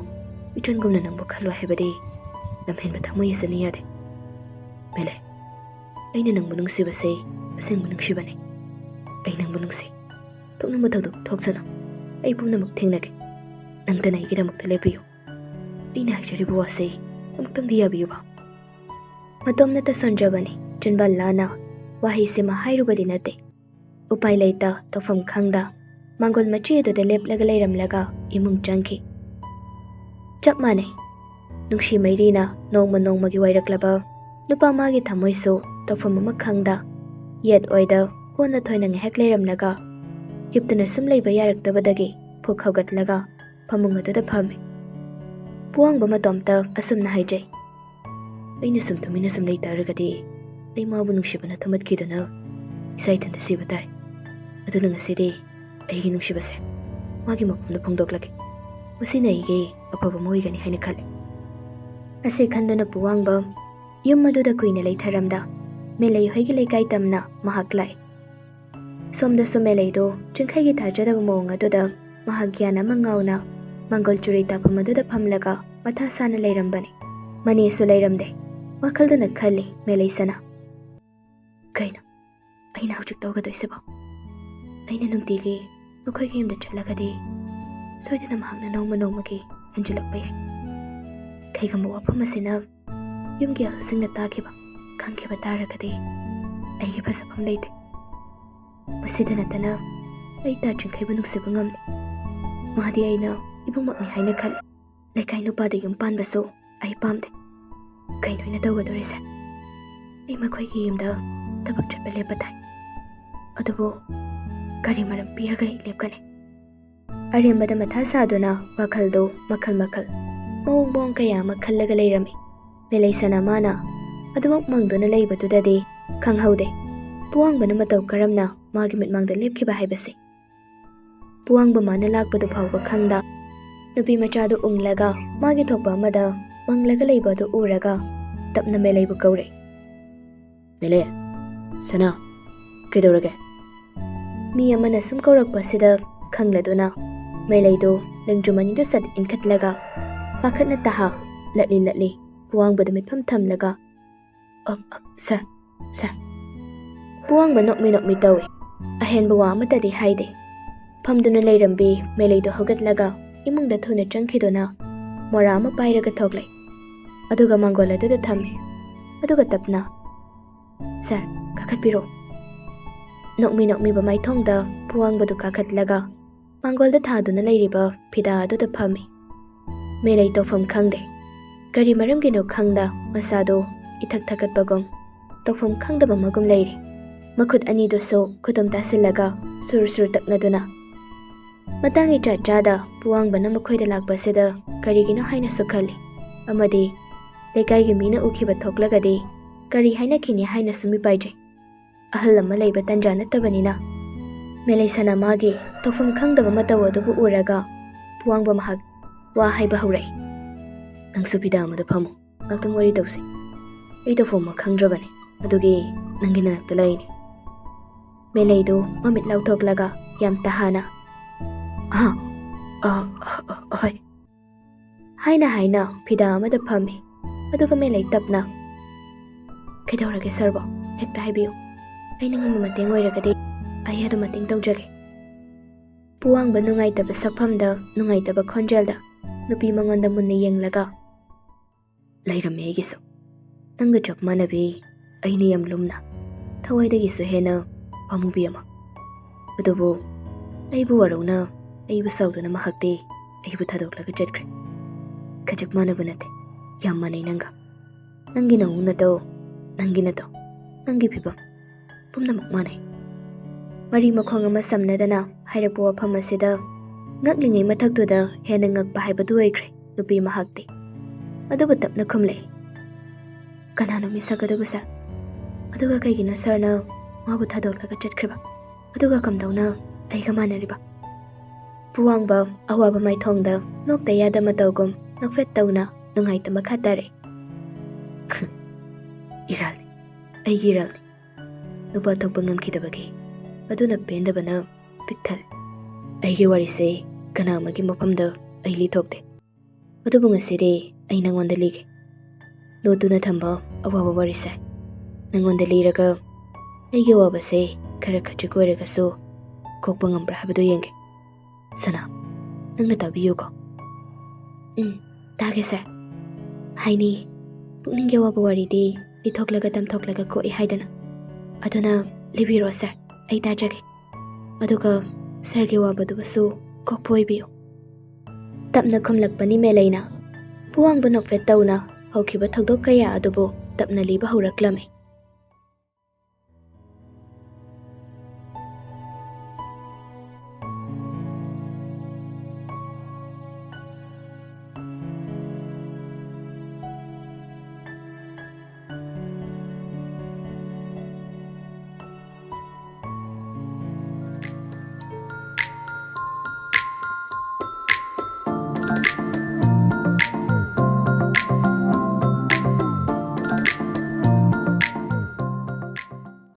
ꯏꯆꯟꯒꯨꯝꯅ ꯅꯪꯕꯨ ꯈꯜꯂꯣꯏ ꯍꯥꯏꯕꯗꯤ ꯂꯝꯍꯦꯟꯕ ꯊꯃꯣꯏ ꯑꯁꯤꯅ ꯌꯥꯗꯦ꯫ ꯃꯦꯂꯩ, ꯑꯩꯅ ꯅꯪꯕꯨ ꯅꯨꯡꯁꯤꯕꯁꯦ ꯑꯁꯦꯡꯕ ꯅꯨꯡꯁꯤꯕꯅꯤ꯫ ꯑꯩ ꯅꯪꯕꯨ ꯅꯨꯡꯁꯤ꯫ ꯊꯣꯛꯅꯤꯡꯕ ꯊꯧꯗꯣꯛ ꯊꯣꯛꯁꯅꯨ, ꯑꯩ ꯄꯨꯝꯅꯃꯛ ꯊꯦꯡꯅꯒꯦ꯫ ꯅꯪꯇꯅ ꯑꯩꯒꯤꯗꯃꯛꯇ ꯂꯦꯞꯄꯤꯌꯨ꯫ ꯑꯩꯅ ꯍꯥꯏꯖꯔꯤꯕ ꯋꯥꯁꯤ ꯑꯃꯨꯛꯇꯪꯗꯤ ꯌꯥꯕꯤꯌꯨꯕ꯫ ꯃꯇꯣꯝꯅꯇ ꯁꯣꯟꯖꯕꯅꯤ ꯆꯤꯟꯕꯥꯜ ꯂꯥꯅ ꯋꯥꯍꯩꯁꯤꯃ ꯍꯥꯏꯔꯨꯕꯗꯤ ꯅꯠꯇꯦ꯫ ꯎꯄꯥꯏ ꯂꯩꯇ ꯇꯧꯐꯝ ꯈꯪꯗ ꯃꯥꯡꯒꯣꯜ ꯃꯆꯤ ꯑꯗꯨꯗ ꯂꯦꯞꯂꯒ ꯂꯩꯔꯝꯂꯒ ꯏꯃꯨꯡ ꯆꯪꯈꯤ꯫ ꯆꯞ ꯃꯥꯟꯅꯩ꯫ ꯅꯨꯡꯁꯤ ꯃꯩꯔꯤꯅ ꯅꯣꯡꯃ ꯅꯣꯡꯃꯒꯤ ꯋꯥꯏꯔꯛꯂꯕ ꯅꯨꯄꯥ ꯃꯥꯒꯤ ꯊꯃꯣꯏꯁꯨ ꯇꯧꯐꯝ ꯑꯃ ꯈꯪꯗ ꯌꯦꯠ ꯑꯣꯏꯗ ꯑꯣꯟꯅ ꯊꯣꯏꯅ ꯉꯥꯏꯍꯥꯛ ꯂꯩꯔꯝꯂꯒ ꯍꯤꯞꯇꯨꯅ ꯁꯨꯝ ꯂꯩꯕ ꯌꯥꯔꯛꯇꯕꯗꯒꯤ ꯐꯨꯛ ꯍꯧꯒꯠꯂꯒ ꯐꯃꯨꯡ ꯑꯗꯨꯗ ꯐꯝꯃꯤ꯫ ꯄꯨꯋꯥꯡꯕ ꯃꯇꯣꯝꯇ ꯑꯁꯨꯝꯅ ꯍꯥꯏꯖꯩ, "ꯑꯩꯅ ꯁꯨꯝ ꯇꯨꯃꯤꯟꯅ ꯁꯨꯝ ꯂꯩ ꯇꯥꯔꯒꯗꯤ ꯑꯩ ꯃꯥꯕꯨ ꯅꯨꯡꯁꯤꯕꯅ ꯊꯨꯝꯃꯠꯈꯤꯗꯨꯅ ꯏꯁꯥ ꯏꯊꯟꯇ ꯁꯤꯕ ꯇꯥꯔꯦ꯫ ꯑꯗꯨꯅ ꯉꯁꯤꯗꯤ ꯑꯩꯒꯤ ꯅꯨꯡꯁꯤꯕꯁꯦ ꯃꯥꯒꯤ ꯃꯐꯝꯗ ꯐꯣꯡꯗꯣꯛꯂꯒꯦ꯫ ꯃꯁꯤꯅ ꯑꯩꯒꯤ ꯑꯐꯕ ꯑꯃ ꯑꯣꯏꯒꯅꯤ ꯍꯥꯏꯅ ꯈꯜꯂꯤ"꯫ ꯑꯁꯤ ꯈꯟꯗꯨꯅ ꯄꯨꯋꯥꯡꯕ ꯌꯨꯝ ꯑꯗꯨꯗ ꯀꯨꯏꯅ ꯂꯩꯊꯔꯝꯗ ꯃꯦꯂꯩ ꯍꯣꯏꯒꯤ ꯂꯩꯀꯥꯏ ꯇꯝꯅ ꯃꯍꯥꯛ ꯂꯥꯛꯏ꯫ ꯁꯣꯝꯗꯁꯨ ꯃꯦꯂꯩꯗꯣ ꯆꯤꯡꯈꯩꯒꯤ ꯊꯥꯖꯗꯕ ꯃꯑꯣꯡ ꯑꯗꯨꯗ ꯃꯍꯥꯛ ꯒ꯭ꯌꯥꯟ ꯑꯃ ꯉꯥꯎꯅ ꯃꯪꯒꯣꯜ ꯆꯨꯔꯤ ꯇꯥꯐꯝ ꯑꯗꯨꯗ ꯐꯝꯂꯒ ꯃꯊꯥ ꯁꯥꯅ ꯂꯩꯔꯝꯕꯅꯤ꯫ ꯃꯅꯦꯁꯨ ꯂꯩꯔꯝꯗꯦ꯫ ꯋꯥꯈꯜꯗꯨꯅ ꯈꯜꯂꯤ ꯃꯦꯂꯩ ꯁꯅꯥ, "ꯀꯩꯅꯣ ꯑꯩꯅ ꯍꯧꯖꯤꯛ ꯇꯧꯒꯗꯣꯏꯁꯤꯕꯣ? ꯑꯩꯅ ꯅꯨꯡꯇꯤꯒꯤ ꯃꯈꯣꯏꯒꯤ ꯌꯨꯝꯗ ꯆꯠꯂꯒꯗꯤ ꯁꯣꯏꯗꯅ ꯃꯍꯥꯛꯅ ꯅꯣꯡꯃ ꯅꯣꯡꯃꯒꯤ ꯍꯦꯟꯖꯤꯜꯂꯛꯄ ꯌꯥꯏ꯫ ꯀꯩꯒꯨꯝꯕ ꯋꯥꯐꯝ ꯑꯁꯤꯅ ꯌꯨꯝꯒꯤ ꯑꯍꯜꯁꯤꯡꯅ ꯇꯥꯈꯤꯕ, ꯈꯪꯈꯤꯕ ꯇꯥꯔꯒꯗꯤ ꯑꯩꯒꯤ ꯐꯖꯐꯝ ꯂꯩꯇꯦ꯫ ꯃꯁꯤꯗ ꯅꯠꯇꯅ ꯑꯩ ꯇꯥ ꯆꯤꯡꯈꯩꯕꯨ ꯅꯨꯡꯁꯤꯕ ꯉꯝꯗꯦ꯫ ꯃꯥꯗꯤ ꯑꯩꯅ ꯏꯕꯨꯡꯃꯛꯅꯤ ꯍꯥꯏꯅ ꯈꯜꯂꯤ꯫ ꯂꯩꯀꯥꯏ ꯅꯨꯄꯥꯗ ꯌꯨꯝ ꯄꯥꯟꯕꯁꯨ ꯑꯩ ꯄꯥꯝꯗꯦ꯫ ꯀꯩꯅꯣ ꯑꯩꯅ ꯇꯧꯒꯗꯧꯔꯤꯁꯦ? ꯑꯩ ꯃꯈꯣꯏꯒꯤ ꯌꯨꯝꯗ ꯊꯕꯛ ꯆꯠꯄ ꯂꯦꯞꯄ ꯇꯥꯏ꯫ ꯑꯗꯨꯕꯨ ꯀꯔꯤ ꯃꯔꯝ ꯄꯤꯔꯒ ꯑꯩ ꯂꯦꯞꯀꯅꯤ? ꯑꯔꯦꯝꯕꯗ ꯃꯊꯥ ꯁꯥꯗꯨꯅ ꯋꯥꯈꯜꯗꯨ ꯃꯈꯜ ꯃꯈꯜ, ꯃꯑꯣꯡ ꯃꯑꯣꯡ ꯀꯌꯥ ꯑꯃ ꯈꯜꯂꯒ ꯂꯩꯔꯝꯃꯤ꯫ ꯃꯦꯂꯩꯁꯅꯥ ꯃꯥꯅ ꯑꯗꯨꯃꯛ ꯃꯪꯗꯨꯅ ꯂꯩꯕꯗꯨꯗꯗꯤ ꯈꯪꯍꯧꯗꯦ ꯄꯨꯋꯥꯡꯕꯅ ꯃꯇꯧ ꯀꯔꯝꯅ ꯃꯥꯒꯤ ꯃꯤꯠꯃꯥꯡꯗ ꯂꯦꯞꯈꯤꯕ ꯍꯥꯏꯕꯁꯤ꯫ ꯄꯨꯋꯥꯡꯕ ꯃꯥꯅ ꯂꯥꯛꯄꯗꯨ ꯐꯥꯎꯕ ꯈꯪꯗ, ꯅꯨꯄꯤ ꯃꯆꯥꯗꯨ ꯎꯪꯂꯒ ꯃꯥꯒꯤ ꯊꯣꯛꯄ ꯑꯃꯗ ꯃꯪꯂꯒ ꯂꯩꯕ ꯑꯗꯨ ꯎꯔꯒ ꯇꯞꯅ ꯃꯦꯂꯩꯕꯨ ꯀꯧꯔꯦ꯫ "ꯃꯦꯂꯩ, ꯁꯅꯥ, ꯀꯩꯗꯧꯔꯒꯦ?" ꯃꯤ ꯑꯃꯅ ꯁꯨꯝ ꯀꯧꯔꯛꯄ ꯑꯁꯤꯗ ꯈꯪꯂꯗꯨꯅ ꯃꯦꯂꯩꯗꯨ ꯂꯦꯡꯖꯨꯝ ꯑꯅꯤꯗꯨ ꯁꯠ ꯏꯟꯈꯠꯂꯒ ꯄꯥꯈꯠꯅ ꯇꯍꯥ ꯂꯠꯂꯤ ꯂꯠꯂꯤ ꯄꯨꯋꯥꯡꯕꯗ ꯃꯤꯠꯐꯝ ꯊꯝꯂꯒ, "ꯑ, ꯑ, ꯁꯥꯔ, ꯁꯥꯔ꯫" ꯄꯨꯋꯥꯡꯕ ꯅꯣꯛꯃꯤ ꯅꯣꯛꯃꯤ ꯇꯧꯏ꯫ ꯑꯍꯦꯟꯕ ꯋꯥ ꯑꯃꯠꯇꯗꯤ ꯍꯥꯏꯗꯦ꯫ ꯐꯝꯗꯨꯅ ꯂꯩꯔꯝꯕꯤ ꯃꯦꯂꯩꯗꯨ ꯍꯧꯒꯠꯂꯒ ꯏꯃꯨꯡꯗ ꯊꯨꯅ ꯆꯪꯈꯤꯗꯨꯅ ꯃꯣꯔꯥ ꯑꯃ ꯄꯥꯏꯔꯒ ꯊꯣꯛꯂꯛꯏ꯫ ꯑꯗꯨꯒ ꯃꯥꯡꯒꯣꯜ ꯑꯗꯨꯗ ꯊꯝꯃꯤ꯫ ꯑꯗꯨꯒ ꯇꯞꯅ, "ꯁꯥꯔ, ꯀꯥꯈꯠꯄꯤꯔꯣ꯫" ꯅꯣꯛꯃꯤ ꯅꯣꯛꯃꯤꯕ ꯃꯥꯏꯊꯣꯡꯗ ꯄꯨꯋꯥꯡꯕꯗꯨ ꯀꯥꯈꯠꯂꯒ ꯃꯥꯡꯒꯣꯜꯗ ꯊꯥꯗꯨꯅ ꯂꯩꯔꯤꯕ ꯐꯤꯗꯥ ꯑꯗꯨꯗ ꯐꯝꯃꯤ꯫ ꯃꯦꯂꯩ ꯇꯧꯐꯝ ꯈꯪꯗꯦ꯫ ꯀꯔꯤ ꯃꯔꯝꯒꯤꯅꯣ ꯈꯪꯗ ꯃꯁꯥꯗꯨ ꯏꯊꯛ ꯊꯛꯀꯠꯄꯒꯨꯝ, ꯇꯧꯐꯝ ꯈꯪꯗꯕ ꯑꯃꯒꯨꯝ ꯂꯩꯔꯤ꯫ ꯃꯈꯨꯠ ꯑꯅꯤꯗꯨꯁꯨ ꯈꯨꯇꯨꯝ ꯇꯥꯁꯤꯜꯂꯒ ꯁꯨꯔ ꯁꯨꯔ ꯇꯛꯅꯗꯨꯅ꯫ ꯃꯇꯥꯡ ꯏꯆꯥ ꯆꯥꯗ ꯄꯨꯋꯥꯡꯕꯅ ꯃꯈꯣꯏꯗ ꯂꯥꯛꯄꯁꯤꯗ ꯀꯔꯤꯒꯤꯅꯣ ꯍꯥꯏꯅꯁꯨ ꯈꯜꯂꯤ, ꯑꯃꯗꯤ ꯂꯩꯀꯥꯏꯒꯤ ꯃꯤꯅ ꯎꯈꯤꯕ ꯊꯣꯛꯂꯒꯗꯤ ꯀꯔꯤ ꯍꯥꯏꯅꯈꯤꯅꯤ ꯍꯥꯏꯅꯁꯨ ꯃꯤꯄꯥꯏꯖꯩ꯫ ꯑꯍꯜ ꯑꯃ ꯂꯩꯕ ꯇꯟꯖꯥ ꯅꯠꯇꯕꯅꯤꯅ꯫ ꯃꯦꯂꯩꯁꯅꯥ ꯃꯥꯒꯤ ꯇꯧꯐꯝ ꯈꯪꯗꯕ ꯃꯇꯧ ꯑꯗꯨꯕꯨ ꯎꯔꯒ ꯄꯨꯋꯥꯡꯕ ꯃꯍꯥꯛ ꯋꯥ ꯍꯥꯏꯕ ꯍꯧꯔꯛꯏ꯫ "ꯅꯪꯁꯨ ꯐꯤꯗꯥ ꯑꯃꯗ ꯐꯝꯃꯨ, ꯉꯥꯛꯇꯪ ꯋꯥꯔꯤ ꯇꯧꯁꯤ꯫ ꯑꯩ ꯇꯧꯐꯝ ꯑꯃ ꯈꯪꯗ꯭ꯔꯕꯅꯤ, ꯑꯗꯨꯒꯤ ꯅꯪꯒꯤ ꯅꯅꯥꯛꯇ ꯂꯩꯅꯤ꯫" ꯃꯦꯂꯩꯗꯨ ꯃꯃꯤꯠ ꯂꯥꯎꯊꯣꯛꯂꯒ ꯌꯥꯝ ꯇꯍꯥꯅ, "ꯑꯍ, ꯑ, ꯑ, ꯑ, ꯍꯣꯏ," ꯍꯥꯏꯅ ꯍꯥꯏꯅ ꯐꯤꯗꯥ ꯑꯃꯗ ꯐꯝꯃꯤ꯫ ꯑꯗꯨꯒ ꯃꯦꯂꯩ ꯇꯞꯅ, "ꯀꯩꯗꯧꯔꯒꯦ ꯁꯥꯔꯕꯣ? ꯍꯦꯛꯇ ꯍꯥꯏꯕꯤꯌꯨ꯫ ꯑꯩꯅ ꯉꯝꯕ ꯃꯇꯦꯡ ꯑꯣꯏꯔꯒꯗꯤ ꯑꯩ ꯑꯗꯨꯝ ꯃꯇꯦꯡ ꯇꯧꯖꯒꯦ꯫" ꯄꯨꯋꯥꯡꯕ ꯅꯨꯡꯉꯥꯏꯇꯕ ꯁꯛꯐꯝꯗ ꯅꯨꯡꯉꯥꯏꯇꯕ ꯈꯣꯟꯖꯦꯜꯗ ꯅꯨꯄꯤ ꯃꯉꯣꯟꯗ ꯃꯨꯟꯅ ꯌꯦꯡꯂꯒ, "ꯂꯩꯔꯝꯃꯦ ꯑꯩꯒꯤꯁꯨ꯫ ꯅꯪꯒ ꯆꯞ ꯃꯥꯟꯅꯕꯤ ꯑꯩꯅ ꯌꯥꯝ ꯂꯨꯝꯅ ꯊꯋꯥꯏꯗꯒꯤꯁꯨ ꯍꯦꯟꯅ ꯄꯥꯝꯃꯨꯕꯤ ꯑꯃ꯫ ꯑꯗꯨꯕꯨ ꯑꯩꯕꯨ ꯋꯥꯔꯧꯅ, ꯑꯩꯕꯨ ꯁꯥꯎꯗꯨꯅ ꯃꯍꯥꯛꯇꯤ ꯑꯩꯕꯨ ꯊꯥꯗꯣꯛꯂꯒ ꯆꯠꯈ꯭ꯔꯦ꯫ ꯈꯖꯤꯛ ꯃꯥꯟꯅꯕ ꯅꯠꯇꯦ, ꯌꯥꯝ ꯃꯥꯟꯅꯩ ꯅꯪꯒ꯫ ꯅꯪꯒꯤ ꯅꯑꯣꯡ ꯅꯇꯧ, ꯅꯪꯒꯤ ꯅꯇꯧ, ꯅꯪꯒꯤ ꯐꯤꯕꯝ, ꯄꯨꯝꯅꯃꯛ ꯃꯥꯟꯅꯩ꯫ ꯃꯔꯤ ꯃꯈꯣꯡ ꯑꯃ ꯁꯝꯅꯗꯅ ꯍꯥꯏꯔꯛꯄ ꯋꯥꯐꯝ ꯑꯁꯤꯗ ꯉꯛꯂꯤꯉꯩ ꯃꯊꯛꯇꯨꯗ ꯍꯦꯟꯅ ꯉꯛꯄ ꯍꯥꯏꯕꯗꯨ ꯑꯣꯏꯈ꯭ꯔꯦ ꯅꯨꯄꯤ ꯃꯍꯥꯛꯇꯤ꯫ ꯑꯗꯨꯕꯨ ꯇꯞꯅ ꯈꯨꯝꯂꯛꯏ, "ꯀꯅꯥꯅꯣ ꯃꯤꯁꯛ ꯑꯗꯨꯕꯨ, ꯁꯥꯔ? ꯑꯗꯨꯒ ꯀꯩꯒꯤꯅꯣ ꯁꯥꯔꯅ ꯃꯥꯕꯨ ꯊꯥꯗꯣꯛꯂꯒ ꯆꯠꯈ꯭ꯔꯤꯕ? ꯑꯗꯨꯒ ꯀꯝꯗꯧꯅ ꯑꯩꯒ ꯃꯥꯟꯅꯔꯤꯕ?" ꯄꯨꯋꯥꯡꯕ ꯑꯋꯥꯕ ꯃꯥꯏꯊꯣꯡꯗ ꯅꯣꯛꯇ ꯌꯥꯗ ꯃꯇꯧꯒꯨꯝ ꯅꯣꯛꯐꯦꯠ ꯇꯧꯅ ꯅꯨꯡꯉꯥꯏꯇ ꯃꯈꯥ ꯇꯥꯔꯛꯏ, "ꯏꯔꯥꯜꯅꯤ, ꯑꯩꯒꯤ ꯏꯔꯥꯜꯅꯤ꯫ ꯅꯨꯄꯥ ꯊꯣꯛꯄ ꯉꯝꯈꯤꯗꯕꯒꯤ ꯑꯗꯨꯅ ꯄꯦꯟꯗꯕꯅ ꯄꯤꯛ ꯊꯜꯂꯦ꯫ ꯑꯩꯒꯤ ꯋꯥꯔꯤꯁꯦ ꯀꯅꯥ ꯑꯃꯒꯤ ꯃꯐꯝꯗ ꯑꯩ ꯂꯤꯊꯣꯛꯇꯦ꯫ ꯑꯗꯨꯕꯨ ꯉꯁꯤꯗꯤ ꯑꯩ ꯅꯉꯣꯟꯗ ꯂꯤꯒꯦ꯫ ꯂꯣꯠꯇꯨꯅ ꯊꯝꯕ ꯑꯋꯥꯕ ꯋꯥꯔꯤꯁꯦ ꯅꯉꯣꯟꯗ ꯂꯤꯔꯒ ꯑꯩꯒꯤ ꯑꯋꯥꯕꯁꯦ ꯈꯔ ꯈꯖꯤꯛ ꯑꯣꯏꯔꯒꯁꯨ ꯀꯣꯛꯄ ꯉꯝꯕ꯭ꯔꯥ ꯍꯥꯏꯕꯗꯨ ꯌꯦꯡꯒꯦ꯫ ꯁꯅꯥ, ꯅꯪꯅ ꯇꯥꯕꯤꯌꯨꯀꯣ꯫" "ꯎꯝ, ꯇꯥꯒꯦ ꯁꯥꯔ꯫ ꯍꯥꯏꯅꯤ, ꯄꯨꯛꯅꯤꯡꯒꯤ ꯑꯋꯥꯕ ꯋꯥꯔꯤꯗꯤ ꯂꯤꯊꯣꯛꯂꯒ ꯇꯝꯊꯣꯛꯂꯒ ꯀꯣꯛꯏ ꯍꯥꯏꯗꯅ꯫ ꯑꯗꯨꯅ ꯂꯤꯕꯤꯔꯣ ꯁꯥꯔ, ꯑꯩ ꯇꯥꯖꯒꯦ꯫ ꯑꯗꯨꯒ ꯁꯥꯔꯒꯤ ꯑꯋꯥꯕꯗꯨꯕꯨꯁꯨ ꯀꯣꯛꯄ ꯑꯣꯏꯕꯤꯌꯨ꯫" ꯇꯞꯅ ꯈꯨꯝꯂꯛꯄꯅꯤ ꯃꯦꯂꯩꯅ꯫ ꯄꯨꯋꯥꯡꯕ ꯅꯣꯛꯐꯦꯠ ꯇꯧꯅ ꯍꯧꯈꯤꯕ ꯊꯧꯗꯣꯛ ꯀꯌꯥ ꯑꯗꯨꯕꯨ ꯇꯞꯅ ꯂꯤꯕ ꯍꯧꯔꯛꯂꯝꯃꯤ꯫